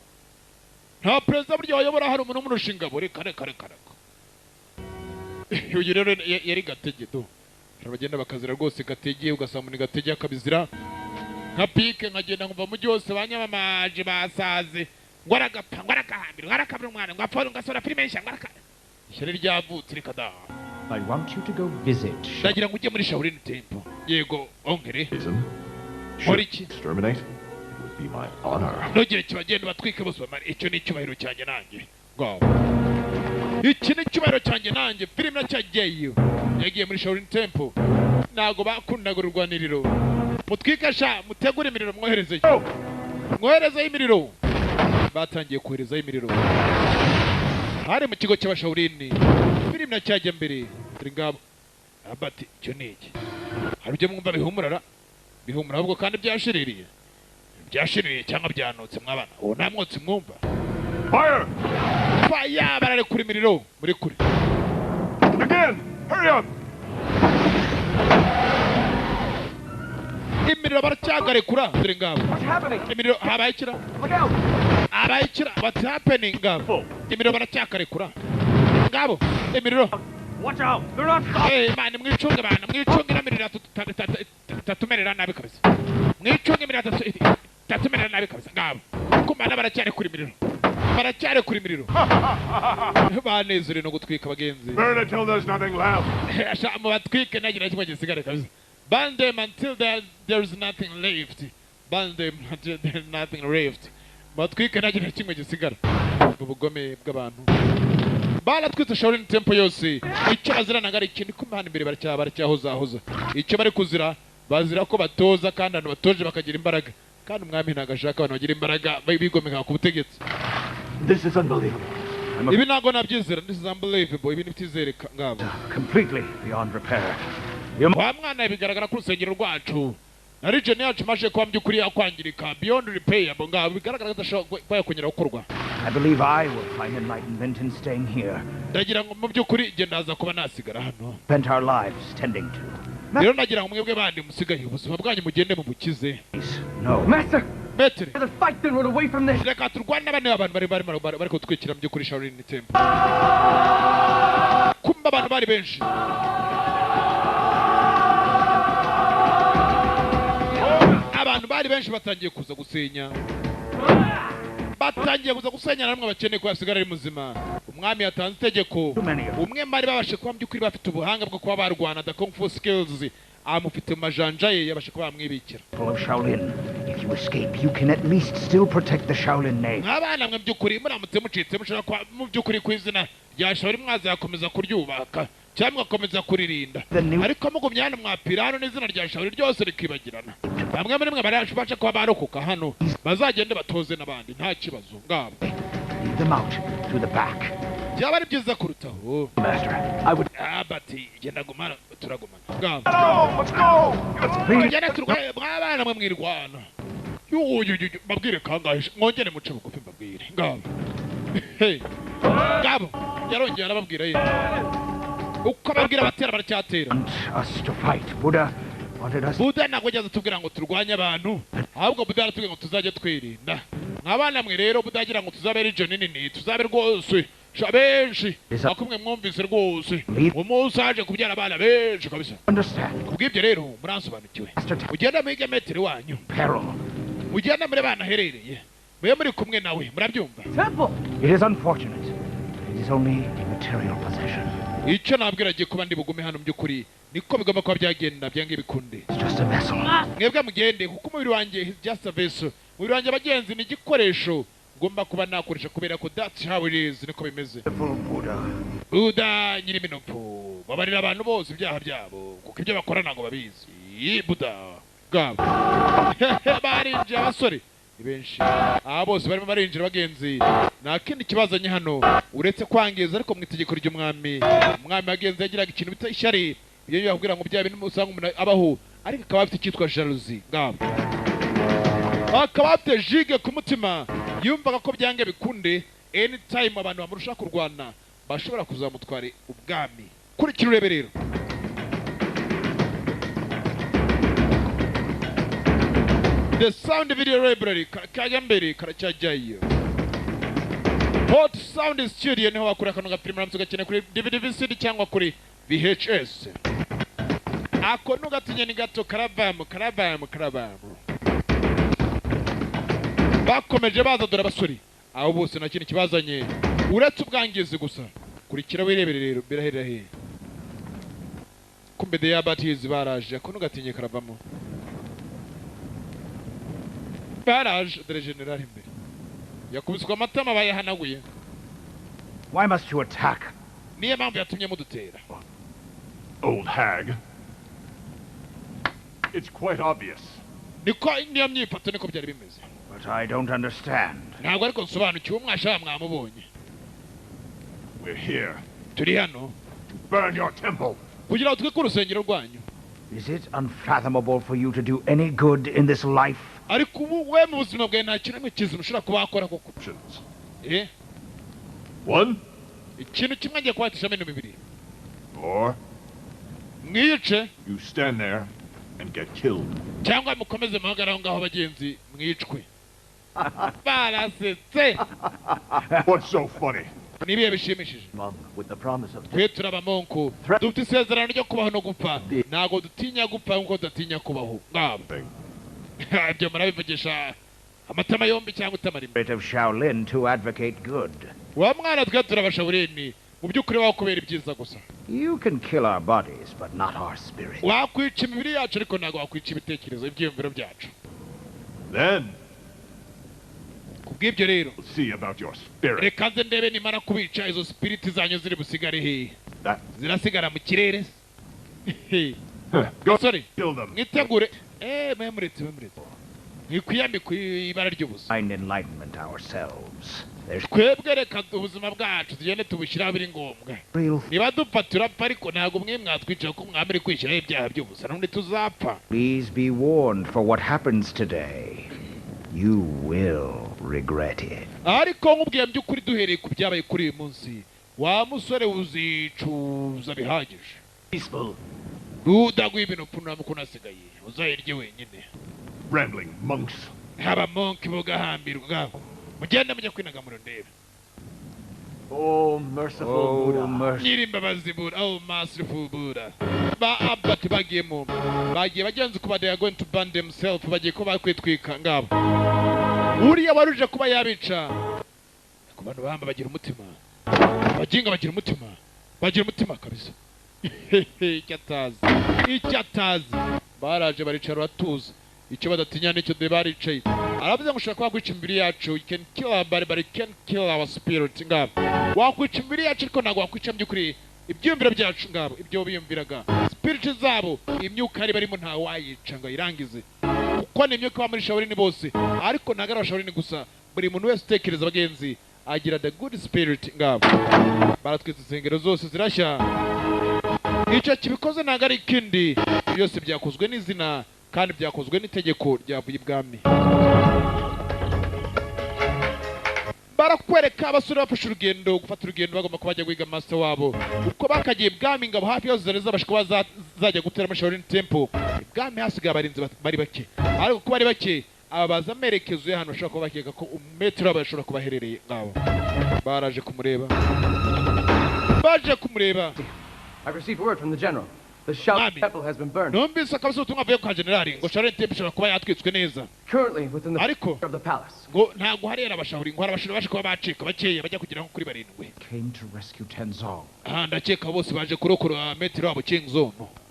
Nta perezida burya wayobora hari umuntu umurusha ingabo. Reka reka reka reka. Uyu rero yari gatege. Do bagenda bakazira rwose gatege, ugasanga umuntu gatege akabizira nka pike. Nkagenda nkumva mujyi wose banyamamaje basaze, ngo aragapfa, ngo arakahambira, ngo arakabira umwana, ngo apfa, ngo asora filime nshya, ngo araka ishyari ryavutse. Reka da. I want you to go visit. Ndagira ngo ujye muri Shaolin Temple. Yego onkere. Nkora iki? Exterminate? It would be my honor. Ntugire kibagenda batwike bose bamare. Icyo ni icyubahiro cyanjye nanjye. Ngabo iki ni icyubahiro cyanjye nanjye. Filime nacyagiyeyo, yagiye muri Shaolin Temple. Ntabwo bakundaga urwaniriro. Mutwike sha, mutegure imiriro, mwoherezeyo, mwoherezeyo imiriro. Batangiye koherezayo imiriro hari mu kigo cy'abashawurini. Filime nacyajya mbere. Dore ngabo abati, icyo ni iki? Hari ibyo mwumva bihumurara, bihumura ahubwo kandi byashiririye, byashiririye cyangwa byanutse mwabana. Uwo nta mwotsi mwumva. Fire! Fire! Bararekura imiriro muri kure. Again! Hurry up! Imiriro baracyagarekura dore ngabo. Imiriro habaye ikira. Habaye ikira. What's happening ngabo? Imiriro baracyakarekura. Ngabo imiriro. Watch out! They're not stopping. Hey man, mwicunge bana, mwicunge imiriro tatumerera nabi kabisa. Mwicunge imiriro tatumerera nabi kabisa ngabo. Kumana baracyarekura imiriro. Baracyarekura imiriro. Banezere no gutwika abagenzi. Burn it till there's nothing left. Mu batwike nagira kimwe gisigare kabisa. Burn them until there's nothing left. Burn them until there's nothing left. Batwike nagira kimwe gisigara. Ubugome bw'abantu. Baratwitse Shaolin Temple yose. Icyo bazira nanga ari ikintu kumana imbere baracyahozahoza. Icyo bari kuzira bazira ko batoza kandi abantu batoje bakagira imbaraga. Kandi umwami ntago ashaka abantu bagira imbaraga bigomeka ku butegetsi. This is unbelievable. Ibi ntago nabyizera. This is unbelievable. Ibi ntibitizereka ngabo. Completely beyond repair. Wa mwana bigaragara ko urusengero rwacu na region yacu maje kuba by'ukuri yakwangirika beyond repair ngabo bigaragara ko adashobora kuba yakongera gukorwa. I believe I will find enlightenment in staying here. Ndagira ngo mu by'ukuri nge ndaza kuba nasigara hano. Spent our lives tending to. Rero nagira ngo mwebwe bandi musigaye ubuzima bwanyu mugende mu bukize. No. Master. Metere. The fight then run away from this. Reka turwane n'abandi abantu bari kutwikira mu by'ukuri Shaolin Temple. Kumba abantu bari benshi. Abantu bari benshi batangiye kuza gusenya. Batangiye kuza gusenya namwe bakeneye ko yasigara ari muzima. Umwami yatanze itegeko. Umwe mari babashe kuba by'ukuri bafite ubuhanga bwo kuba barwana the kung fu skills amufite mu majanja ye yabashe kuba bamwibikira. Full of Shaolin. If you escape, you can at least still protect the Shaolin name. Abana mwe by'ukuri muramutse mucitse mushaka kwa mu by'ukuri ku izina rya Shaolin mwazakomeza kuryubaka cyangwa mwakomeza kuririnda. Ariko mugumye hano mwapira hano n'izina rya Shaolin ryose rikibagirana. Bamwe muri mwe barashobora kuba barokoka hano bazagende batoze n'abandi nta kibazo ngabo. Lead them out through the back. Byaba ari byiza kurutaho. Master, I would bati genda gumana turagumana. Ngabo. Let's go. Tugende turwaye mwabana mwe mwirwana. Yuyu mbabwire kangahe mwongere muce bugufi mbabwire. Ngabo. Hey. Ngabo yarongeye arababwira ye. Uko ababwira batera baracyatera. Us to fight. Buddha wanted us. Buddha ntabwo yageze atubwira ngo turwanye abantu, ahubwo Buddha aratubwira ngo tuzajye twirinda. Nk'abana mwe rero Buddha agira ngo tuzabe region nini, tuzabe rwose benshi. Akumwe mwumvise rwose. Umunsi aje kubyara abana benshi kabisa. Understand. Kubw'ibyo rero muransobanukiwe. Ugenda mwige metero wanyu. Peril. Ugenda muri bana herereye. Mwe muri kumwe nawe murabyumva. Temple. It is unfortunate. It is only a material possession. Icyo nabwira agiye kuba ndi bugume hano by'ukuri niko bigomba kuba byagenda byange bikunde. Just a vessel. Mwebwe mugende kuko umubiri wanjye is just a vessel. Umubiri wanjye abagenzi ni igikoresho ngomba kuba nakoresha kubera ko that's how it is niko bimeze. Buddha nyiri minopfu babarira abantu bose ibyaha byabo kuko ibyo bakora ntago babizi. Buddha gabo barinjiye abasore ni benshi. Aba bose barimo barinjira bagenzi nta kindi kibazanye hano uretse kwangiza ariko mu itegeko ry'umwami. Umwami bagenzi yagiraga ikintu bita ishyari. Iyo yakubwira ngo bya bintu usanga umuntu abaho ariko akaba afite icyitwa jalousie ngabo. Akaba afite jige ku mutima yumvaga ko byange bikunde anytime abantu bamurusha kurwana bashobora kuzamutwara ubwami. Kurikira urebe rero. The Sound Video Library kajya mbere karacyajyayo. Hot Sound Studio niho bakura kano gafilime uramutse ugakeneye kuri DVD, VCD cyangwa kuri VHS. Ako nugatinye ni gato karavamu karavamu karavamu. Bakomeje baza dore abasore. Abo bose nta kintu kibazanye uretse ubwangizi gusa. Kurikira wirebere rero biraherera he. Kumbe the Abatizi baraje ako nugatinye karavamo. Baraje dore general imbere. Yakubiswe amatama bayahanaguye. Why must you attack? Niyo mpamvu yatumye mudutera. Old hag. It's quite obvious. Niko niyo myifato niko byari bimeze. But I don't understand. Ntabwo ariko nsobanukiwe umwasha mwamubonye. We're here. Turi hano. To burn your temple. Kugira ngo twike urusengero rwanyu. Is it unfathomable for you to do any good in this life? Ariko ubu we mu buzima bwawe nta kintu kizima ushobora kuba wakora koko. One. Ikintu kimwe ngiye kubatisha ibintu bibiri. Or Mwice. You stand there and get killed. Cyangwa mukomeze muhagarare aho ngaho bagenzi mwicwe. Barasetse. What's so funny? Ni ibihe bishimishije? Monk with the promise of Twe turi abamonko, dufite isezerano ryo kubaho no gupfa. Ntabwo dutinya gupfa nkuko tudatinya kubaho. Ngabo ibyo murabivugisha amatama yombi cyangwa itama rimwe. Spirit of Shaolin to advocate good. Wa mwana, twe turabashaburini mu by'ukuri wakubera ibyiza gusa. You can kill our bodies, but not our spirit. Wakwica imibiri yacu, ariko ntabwo wakwica ibitekerezo, ibyiyumviro byacu. Then Kubw'ibyo rero, we'll see about your spirit. Reka nze ndebe nimara kubica izo spirit zanyu ziri busigare hehe. That Zirasigara mu kirere? Go Gasore, kill them. mwitegure. Mwe muretse, mwe muretse, ntikwiyambika ibara ry'ubusa. Find enlightenment ourselves. There's Twebwe reka ubuzima bwacu tugende tubushyiraho biri ngombwa. Real Niba dupfa turapfa, ariko ntabwo mwe mwatwica kuko mwamere kwishyiraho ibyaha by'ubusa, n'ubundi tuzapfa. Please be warned for what happens today. You will regret it. Ariko nkubwiye by'ukuri, duhereye ku byabaye kuri uyu munsi, wa musore, uzicuza bihagije. Peaceful. Rudaguha ibintu upfunuramo ukuntu asigaye uzayirye wenyine. Rambling monks. Haba monki bugahambirwa, mugende mujye kwinaga mu ndebe. Oh, merciful Oh, Buddha. Mercy. Nyirimbabazi Buddha, oh merciful Buddha. Ba abbot bagiyemo, bagiye bagenzi kuba they are going to burn themselves, bagiye kuba bakwitwika. Ngabo uriya waruje kuba yabica. Ku bantu bamba bagira umutima, abaginga bagira umutima, bagira umutima kabisa. Icyo atazi, icyo atazi, baraje baricara baratuza. Icyo badatinya nicyo de baricaye. Aravuze ngo ushobora kuba wakwica imibiri yacu, you can kill our body but you can't kill our spirit. Ngabo wakwica imibiri yacu, ariko ntabwo wakwica by'ukuri ibyiyumviro byacu. Ngabo ibyo biyumviraga, spirit zabo, imyuka ari barimo, ntawe wayica ngo ayirangize, kuko ni imyuka iba muri Shaolin bose. Ariko ntabwo ari abashaolin gusa, buri muntu wese utekereza abagenzi agira the good spirit. Ngabo baratwitse insengero zose zirashya. Icyo kibikoze ntabwo ari ikindi, byose byakozwe n'izina kandi byakozwe n'itegeko ryavuye ibwami. Barakwereka abasore bafashe urugendo, gufata urugendo bagomba kuba bajya guhiga master wabo uko bakagiye ibwami. Ingabo hafi yose zari zabasha kuba zajya gutera muri Shaolin Temple. Ibwami hasigaye abarinzi bari bake, ariko kuba ari bake, aba baza amerekezo y'ahantu bashobora kuba bakeka ko umetero wabo yashobora kuba aherereye. Ngabo baraje kumureba, baje kumureba. I've received word from the general. The Shaolin Temple has been burned. Numvise akabisa ubutumwa avuye kwa generali ngo Shaolin Temple ishobora kuba yatwitswe neza. Currently within the Ariko of the palace. Ngo ntabwo harera abashahuri, ngo hari abashahuri baje kuba bacika bakeya bajya kugera nko kuri barindwi. Came to rescue Tenzong. Aha ndakeka bose baje kurokora metero wabo King.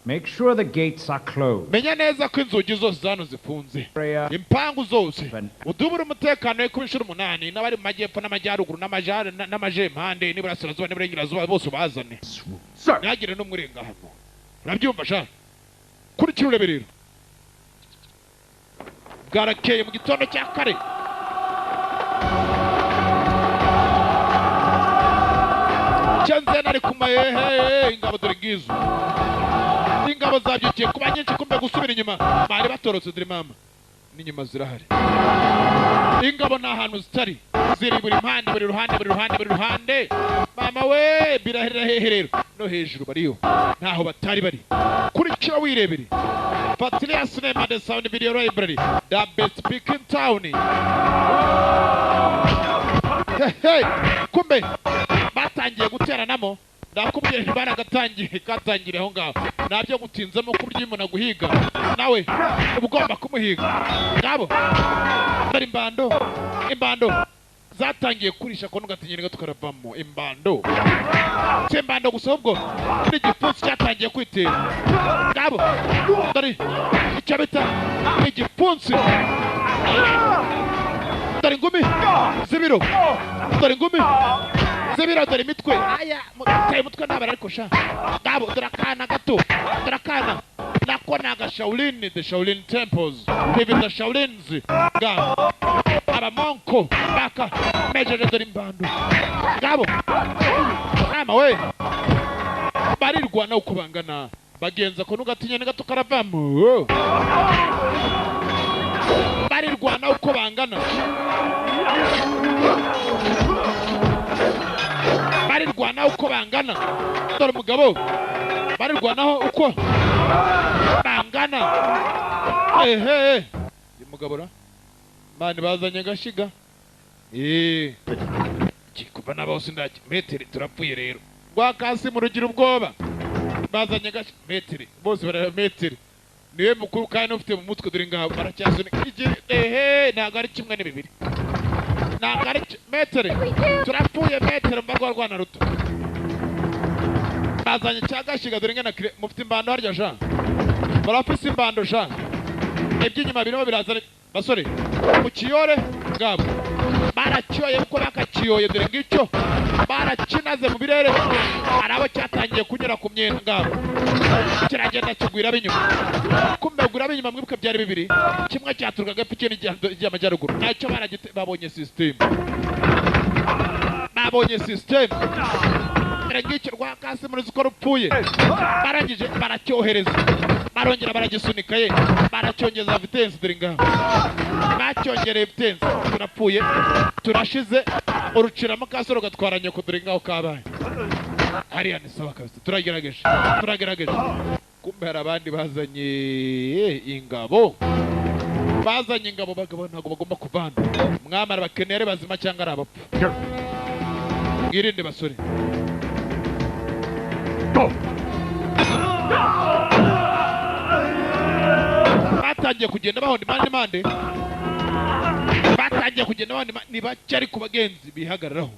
Make sure the gates are closed. Menya neza ko inzugi zose zano zifunze, impangu zose, udubura umutekano kuba inshuro umunani, n'abari mu majyepfo n'amajyaruguru n'amajempande n'iburasirazuba n'iburengerazuba bose ubazane, ntihagire n'umwe urenga hano. Urabyumva sha? Kurikira urebe rero. Bwarakeye mu gitondo cya kare. Cyanzena ari ku mahehe. Ingabo dore ngizo, ingabo zabyukiye kuba nyinshi. Kumbe gusubira inyuma bari batorotse, dore mama n'inyuma zirahari. Ingabo nta hantu zitari, ziri buri mpande, buri ruhande, buri ruhande, buri ruhande. Mama we, birahera hehe rero? No hejuru bariyo, ntaho batari bari. Kurikira wirebere. Fatiliya Cinema, the sound video library, the best pick in town. Hey, hey. Kumbe batangiye guteranamo. Ndakubwiye baragatangiye, katangiriye aho ngaho. Ntabyo gutinzamo, ku buryo umuntu aguhiga nawe uba ugomba kumuhiga. Ngabo dore imbando, imbando zatangiye kurisha ko nugatinyira tukaravamo. Imbando si imbando gusa, ahubwo n'igipfunsi cyatangiye kwitera. Ngabo dore icyo bita igipfunsi, dore ingumi z'ibiro, dore ingumi z'ibiro, dore imitwe. Aya muteye umutwe ntabara, ariko sha ngabo dore akana gato, dore akana nako ni agashaolin, the Shaolin temples, even the Shaolins. Ngabo abamonko baka mejeje, dore imbando. Ngabo mama we, barirwana uko bangana, bagenza ko nugatinya ni gato karavamo. Barirwana uko bangana, barirwana uko bangana. Dore umugabo Barirwanaho uko bangana. Ehe. Mugabora. Mani bazanye gashiga. Kuva nabose ndaki metero turapfuye rero. Rwa kasi mu rugira ubwoba. Bazanye gashi metero bose barara metero. Niwe mukuru kandi ufite mu mutwe dore ngaho baracyasunika. Ehe ntago ari kimwe ni bibiri. Ntago ari metero. Turapfuye metero mbarwa rwana ruto. Bazanye cyagashiga dore ngana mufite imbando harya Jean. Barafise imbando Jean. Ibyinyuma birimo birazana basore. Mukiyore ngabo. Barakiyoye uko bakakiyoye dore ngicyo. Barakinaze mu birere. Arabo cyatangiye kunyura ku myenda ngabo. Kiragenda kigwira binyuma. Kumbe gura binyuma mwibuka byari bibiri. Kimwe cyaturukaga epfo n'ijya amajyaruguru. Nacyo baragite babonye system. Babonye system. Ngicyo rwa kasi muri zuko rupfuye. Barangije baracyohereza. Barongera baragisunika ye. Baracyongeza vitesse dore ngaho. Bacyongereye vitesse. Turapfuye. Turashize uruciramo kasi rugatwara nyoko dore ngaho kabaye. Hariya ni sawa kabisa. Turagerageje. Turagerageje. Kumbe hari abandi bazanye ingabo. Bazanye ingabo bagabo ntabwo bagomba kuvana. Mwamara bakeneye ari bazima cyangwa ari abapfu. Mwirinde basore. Go. Batangiye kugenda bahonda impande impande. Batangiye kugenda bahonda ni bake ariko bagenzi bihagararaho.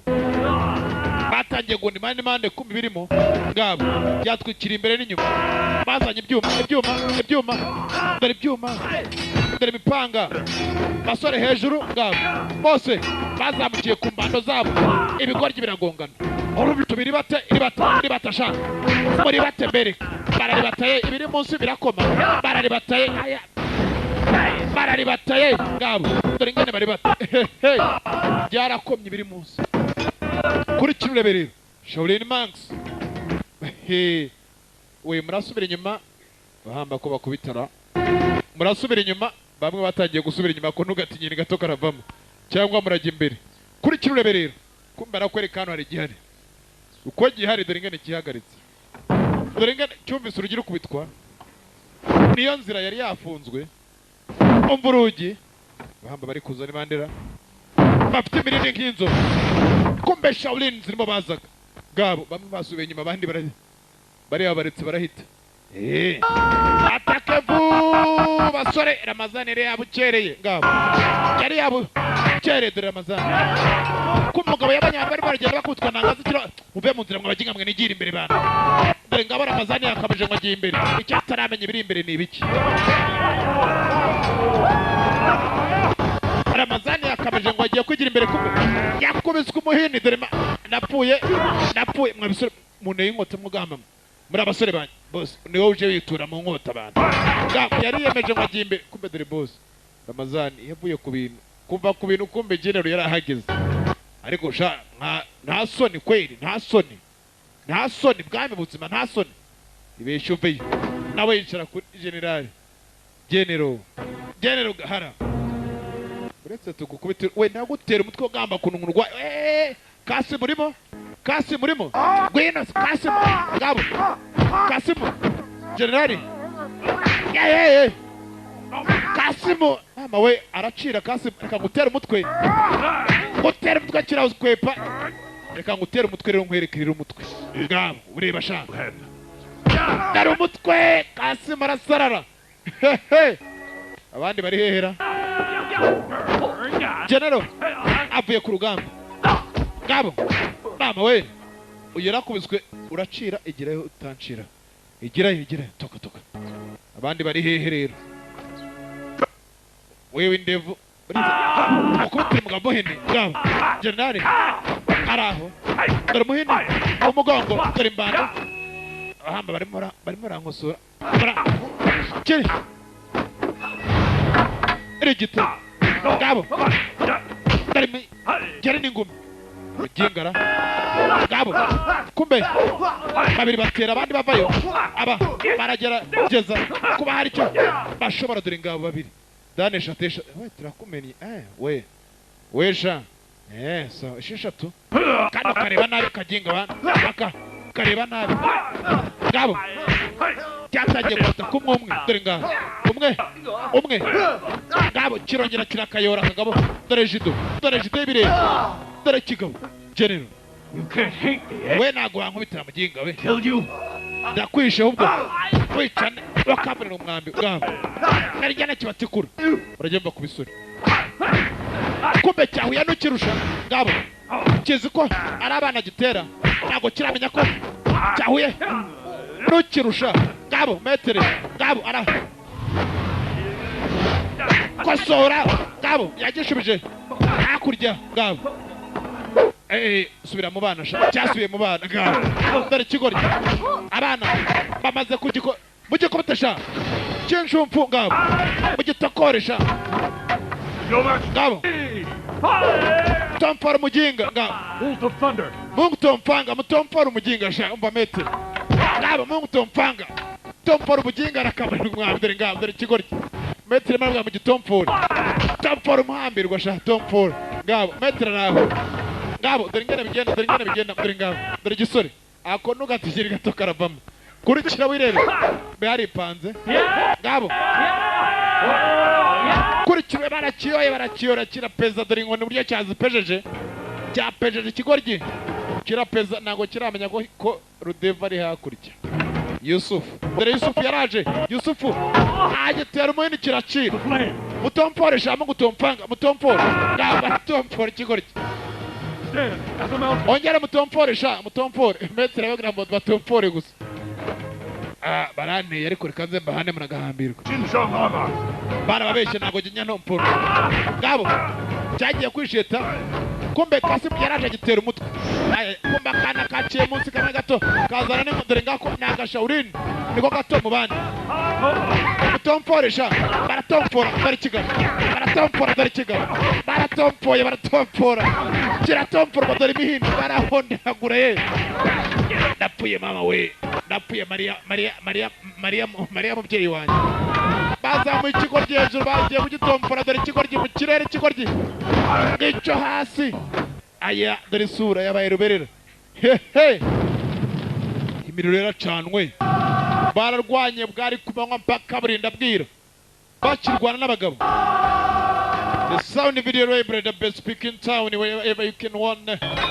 Batangiye guhonda impande impande kumbi birimo ngabo byatwikira imbere n'inyuma. Bazanye ibyuma ibyuma ibyuma dore ibyuma dore imipanga. Basore hejuru ngabo bose bazamukiye ku mbando zabo ibigoryi biragongana. Tubiri bate iribata iribata sha muri bate mbere bararibataye ibiri munsi birakoma bararibataye aya bararibataye ngabo dore ingene bari bate byarakomye ibiri munsi kuri kirurebe rero Shaolin Monks we murasubira inyuma bahamba ko bakubitara murasubira inyuma bamwe batangiye gusubira inyuma ko ntugatinyine gato karavamo cyangwa murajya imbere kuri kirurebe rero kumbe arakwereka hano hari igihari uko gihari dore ingene kihagaritse dore ingene cyumvise urugi rukubitwa niyo nzira yari yafunzwe umva urugi bahamba bari kuzana ibandera bafite imirindi nk'inzovu kumbe Shaolin zirimo bazaga ngabo bamwe basubiye inyuma abandi baribabaretse barahita atake vu basore Ramazani yari yabukereye ngabo yari yabukereye dore Ramazani kumugabo y'abanyarwanda bari baragenda bakutwa ntangaza kiro uve mu nzira mwe baginga mwe nigira imbere bana dore ngabo Ramazani yakameje ngo agiye imbere icyo ataramenya ibiri imbere ni ibiki Ramazani yakameje ngo agiye kwigira imbere kumbe yakubiswe umuhini dore napfuye napfuye mwa bisore muneye inkota mugamba muri abasore banyu boss ni wowe uje witura mu nkota abantu yari yemeje ngo agiye imbere kumbe dore boss Ramazani yavuye ku bintu kuva ku bintu kumbe general yarahageze ariko sha nta soni kweli nta soni nta soni bwami buzima nta soni ibesha uveyo nawe yicara kuri general general general Gahara uretse tugukubita we ndagutera umutwe ugamba kunungurwa kasi murimo kasi murimo gwino kasi ngabo Kasimu general ye Kasimu mama we aracira Kasimu reka ngutera umutwe ngutera umutwe kira uzkwepa reka ngutera umutwe rero nkwerekerera umutwe ngabo ureba sha dare umutwe Kasimu arasarara abandi bari hehera General avuye ku rugamba ngabo mama we uyarakubiswe uracira igirayo utancira igirayo igirayo toka toka abandi bari hehe rero wewe indevu ukubitira umugabo muhini ngabo general araho dore muhini umugongo dore imbanda abahamba barimo barankosora kiri rigita ngabo dore gere n'ingumi rugingara ngabo kumbe babiri batera abandi bavayo aba baragerageza kuba hari icyo bashobora dore ngabo babiri dane eshatu we turakumenye we we sha so esheshatu kandi ukareba nabi kaginga bana aka ukareba nabi ngabo Cyatangiye gufata kumwe umwe dore ngaho. Umwe umwe. Ngabo kirongera kirakayora kagabo. Dore jido. Dore jido y'ibirere. Dore kigabo. General. You can't hate me, eh? We ntago wankubitira muginga we. Kill you. Ndakwishe ahubwo. Wicane bakaburira umwambi ngabo. Narijyana kibatikura. Baragenda kubisore. Kumbe cyahuye n'ukirusha ngabo. Kizi ko ari abana gitera. Ntago kiramenya ko cyahuye n'ukirusha ngabo metere ngabo ara kosora ngabo yagishubije hakurya ngabo. Subira mu bana sha cyasubiye mu bana ngabo. Dore ikigoryi abana bamaze kugiko mugikubita sha cyinshumfu ngabo mugitokoresha ngabo. Tomfora mujinga ngabo. Bolt of thunder. Mungu tomfanga mutomfora umujinga sha umva metere ngabo. Mungu tomfanga tomfora umujinga arakamara umwami dore ngabo. Dore ikigoryi metere mabwa mugitomfora tomfora umuhambirwa sha tomfora ngabo metere naho ngabo. Dore ingene bigenda dore ingene bigenda dore ngabo. Dore igisore ako nugatigiri gato karavamo kurikira wirebe be haripanze ngabo. Kurikira barakiyoye barakiyora kirapeza. Dore inkoni buryo cyazipejeje cyapejeje ikigoryi kirapeza ntago kiramenya ko Rudeva ari hakurya. Yusufu dore Yusufu yaraje. Yusufu agitera umuhini kiracira. Mutomfore sha mungu tomfanga mutomfore ngabo mutomfore ikigoryi. Ongera mutomfore sha mutomfore metere bagira ngo batomfore gusa. Baranteye ariko reka nze mbahane muragahambirwa. Barababeshye ntago ginya ntompfura ngabo. Cyagiye kwisheta kumbe Kasimu yaraje agitera umutwe. Kumbe akana kaciye munsi kamwe gato kazana n'imodore ngako nagashaurini niko gato mu bandi. Mutomfore sha baratomfora dore ikigabo baratomfora dore ikigabo baratomfoye baratomfora kiratomforwa dore imihini barahondagura ye. Ndapfuye mama we ndapfuye Maria Maria Maria Maria Maria mubyeyi wanjye. Bazamuye ikigoryi hejuru bagiye kugitomfora dore ikigoryi mu kirere ikigoryi nicyo hasi. Aya dore isura yabaye ruberera. Hehe imiriro yaracanwe. Bararwanye bwari kumanywa mpaka burinda bwira bakirwana n'abagabo. The sound video library, the best pick in town, wherever you can want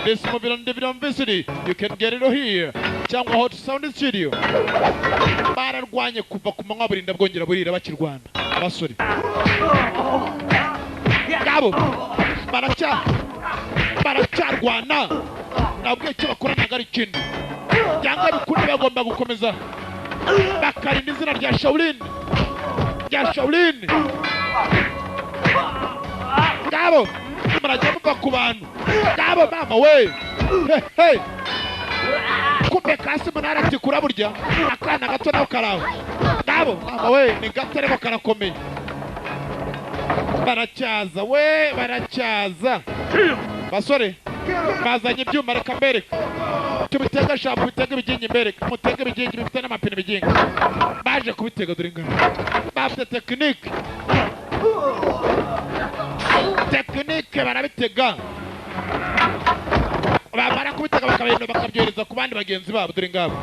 this movie on DVD on VCD, you can get it here. Cyangwa Hot Sound Studio. Bararwanye kuva ku manywa burinda bwongera burira bakirwana abasore ngabo baracyarwana. Nabwo icyo bakora ntabwo ari ikindi cyangwa bikunda bagomba gukomeza bakarinda izina rya Shaolin rya Shaolin ngabo. Murajya muva ku bantu ngabo mama we. Hey kumbe Kasimu naratikura burya akana gato naho karaho ngabo mama we ni gato ariko karakomeye. Baracyaza we baracyaza basore bazanye ibyuma reka mbereka tubitega shapu bitega ibigingi mbereka mutega ibigingi bifite n'amapine ibigingi baje kubitega dore ingano bafite tekinike tekinike barabitega bamara kubitega bakabihindura bakabyohereza ku bandi bagenzi babo dore ngabo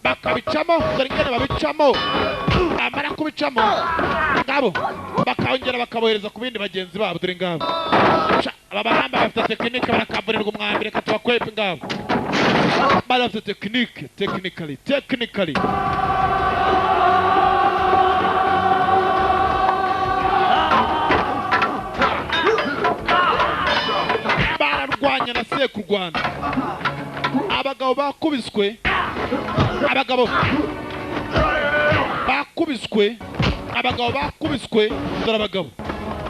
bakabicamo dore ingene babicamo bamara kubicamo ngabo bakongera bakabohereza ku bindi bagenzi babo dore ngabo. Aba bahamba bafite tekinike barakaburirwa umwambi reka tubakwepe ngabo. Bafite tekinike technically technically. Bararwanya na sekurwana. Abagabo bakubiswe abagabo bakubiswe abagabo bakubiswe dore abagabo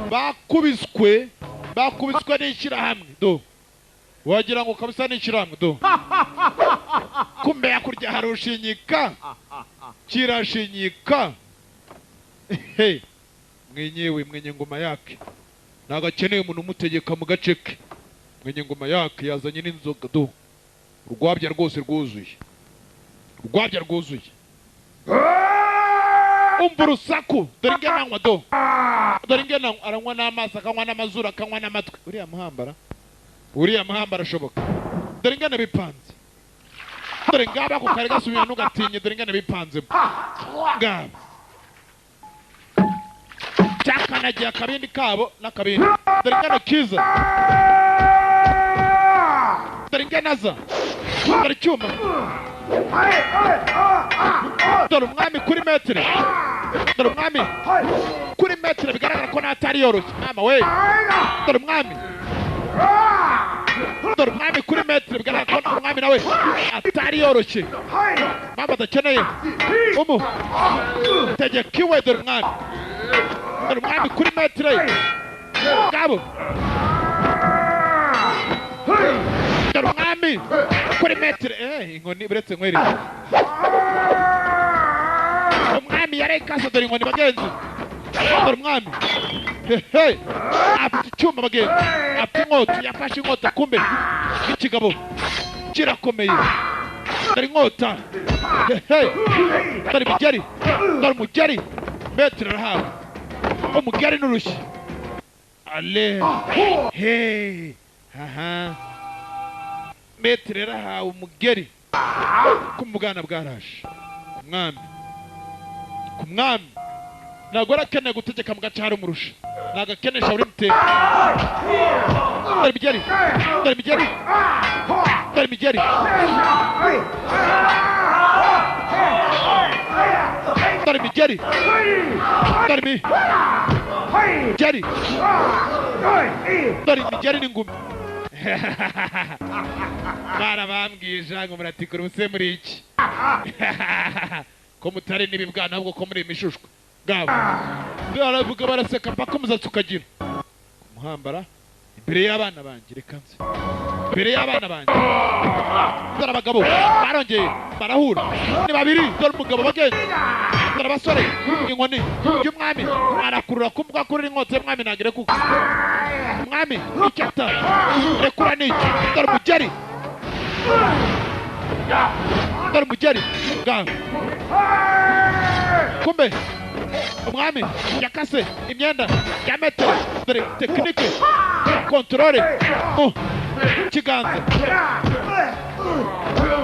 bakubiswe bakubiswe n'ishyirahamwe do wagira ngo kabisa n'ishyirahamwe do. Kumbe yakurya harushinyika kirashinyika. Hey mwenyewe mwenye ngoma yake ntago akeneye umuntu umutegeka mu gace ke. Mwenye ngoma yake yazanye n'inzoga do urwabya rwose rwuzuye urwabya rwuzuye. Umva urusaku dore ngenanywa do dore ngenanywa aranywa n'amaso akanywa n'amazuru akanywa n'amatwi. Uriya muhambara uriya muhambara ashoboka dore ingene bipanze. Dore ngaba ako kare gasubira ntugatinye, dore ingene bipanzemo. Ngaba cyakanagiye akabindi kabo n'akabindi. Dore ingene kiza, dore ingene aza, dore icyuma, dore umwami kuri metero, dore umwami kuri metero, bigaragara ko n'atari yoroshye. Mama we, dore umwami, dore umwami kuri metero, bigaragara ko umwami nawe atari yoroshye. Mama adakeneye umu tegeka iwe. Dore umwami, dore umwami kuri metero ngabo, dore umwami kuri metero. Inkoni buretse nkwere, umwami yarekase. Dore inkoni bagenzi, dore umwami hehe, afite icyuma bagenzi, afite inkota, yafashe inkota kumbe ikigabo kirakomeye. Dore inkota hehe, dore imigeri, dore umugeri, metero arahawe umugeri n'urushyi. Ale he aha, metero yarahawe umugeri ku mugana bwaraje ku mwami, ku mwami ntabwo arakeneye gutegeka mu gace hari umurusha, ntabwo akeneye uri muteka. Dore imigeri, dore imigeri, dore imigeri, dore imigeri, dore imigeri, dore imigeri n'ingumi. Barabambwije ngo muratikura ubuse muri iki ko mutari n'ibibwana, ahubwo ko muri imishushwe ngabo. Baravuga baraseka mpaka umusatsi ukagira kumuhambara imbere y'abana banjye. Reka nze imbere y'abana banjye. Dore abagabo barongeye barahura, ni babiri. Dore umugabo bagenzi, dore abasore, inkoni y'umwami arakurura kumbuga akurura inkota y'umwami ntabwo irekuka. Umwami icyata rekura n'iki. Dore umugeri, dore umugeri ngabo. Kumbe umwami yakase imyenda ya metero. Dore tekinike kontorore mu kiganza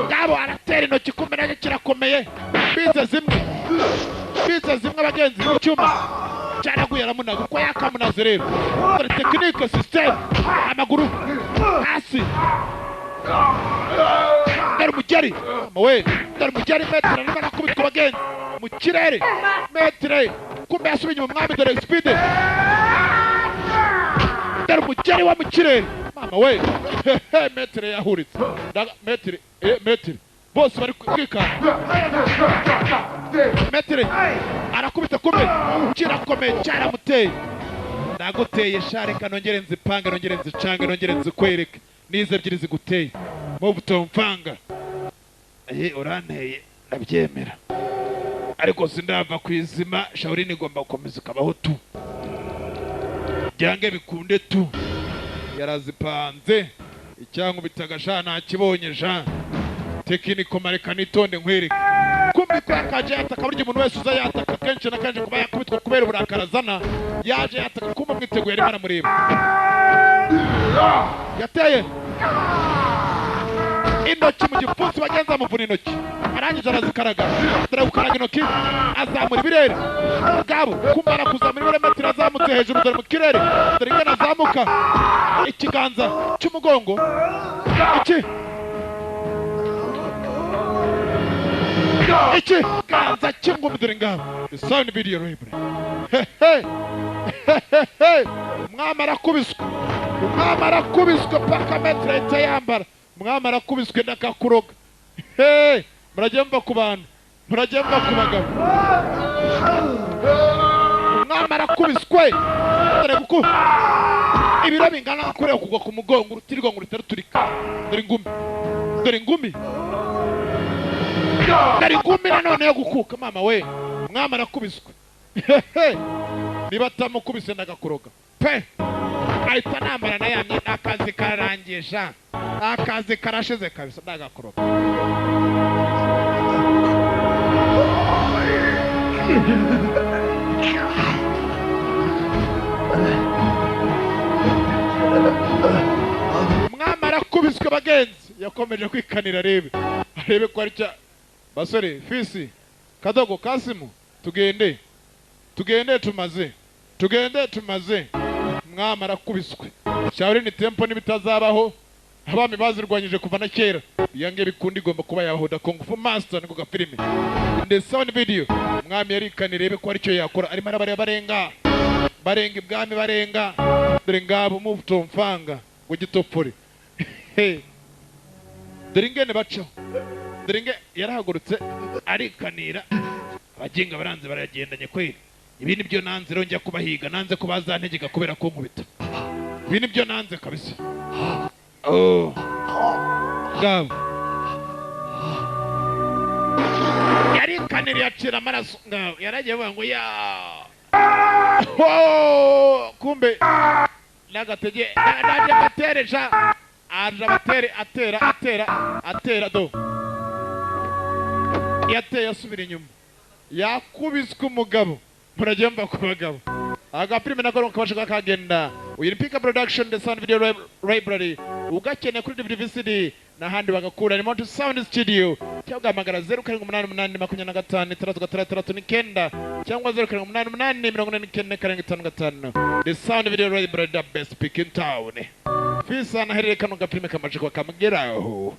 ngabo, aratera intoki kumbe nacyo kirakomeye. Bize zimwe, bize zimwe abagenzi, icyuma cyaraguye aramunaga uko yakamunaze rero. Dore tekinike sisiteme, amaguru hasi. Dore umugeri we, dore umugeri, metero arimo arakubitwa abagenzi mu kirere. Metero kumbe yasubiye inyuma umwami. Dore sipide, dore umugeri wo mu kirere. Mama we, hehe, metero yahuritse. Metero, metero bose bari kwikanga. Metero arakubita kumbe kirakomeye cyaramuteye. Ndaguteye sha, reka nongere nzipange, nongere nzicange, nongere nzikwereke nize ebyiri ziguteye mubutomfanga. Uranteye ndabyemera, ariko sindava ku izima. Shaolin igomba gukomeza ukabaho tu, byange bikunde tu. Yarazipanze icyankubitaga sha ntakibonye sha. Tekiniko mareka nitonde nkwereke. Kumbi ko yakaje yataka, burya umuntu wese uza yataka kenshi na kenshi kuba yakubitwa kubera uburakari azana. Yaje yataka kumbe mwiteguye arimo aramureba. Yateye intoki mu gipfunsi bagenza amuvuna intoki, arangije arazikaraga. Dore gukaraga intoki azamura ibirere ngabo, kumara kuzamura ibirere metero azamutse hejuru. Dore mu kirere, dore ingana azamuka ikiganza cy'umugongo iki ikiganza cy'ingumi. Dore ngabo the sound video library. Hehe hehe, umwami arakubiswe, umwami arakubiswe paka metero ahita yambara. Umwami arakubiswe ndakakuroga. Hey, murajya mva ku bantu, murajya mva ku bagabo. Umwami arakubiswe, dore guku ibiro bingana kureba kugwa ku mugongo, urutirigongo rutaruturika. Dore ingumi, dore ingumi, dore ingumi nanone yo gukuka. Mama we, umwami arakubiswe. Niba atamukubise ndagakuroga pe. Ahita nambara na ya myenda, akazi kararangiye sha, akazi karashize kabisa, ndagakuroga. Umwami arakubiswe bagenzi, yakomeje kwikanira arebe Arebe ko ari cya basore fisi kadogo Kasimu, tugende tugende tumaze, tugende tumaze. Mwami arakubiswe. Shaolin Temple n'ibitazabaho, abami bazirwanyije kuva na kera, iyange bikundi igomba kuba yabaho. Da Kung Fu Master niko gafilime in the sound video. Umwami yarikana irebe ko aricyo yakora, arimo arabareba barenga barenga ibwami barenga. Dore ngabo muto mfanga ngo gitopfore. Hey. Dore ingene bacaho, dore inge yarahagurutse arikanira. Abaginga baranze baragendanye kweli. Ibi nibyo nanze rero, njya kubahiga nanze ko bazantegeka kubera kunkubita. Ibi nibyo nanze kabisa. Oh, ngabo yarikanira yacira amaraso. Ngabo yaragiye avuga ngo ya. Oh, kumbe n'agatege naje bateresha, aje abatere, atera atera atera. Do yateye asubira inyuma, yakubiswe umugabo. Muragiye mva ku bagabo. Agafilime nako kabasha kagenda. Uyu ni Pika Production, the Sound Video Library. Ugakeneye kuri DVD, VCD n'ahandi bagakura ni Monty Sound Studio, cyangwa hamagara 0788 25 6 6 9 cyangwa 0788 49 75. The Sound Video Library, the best pick in town. Fisa naherere kano gafilime kamaje kwa kamugeraho.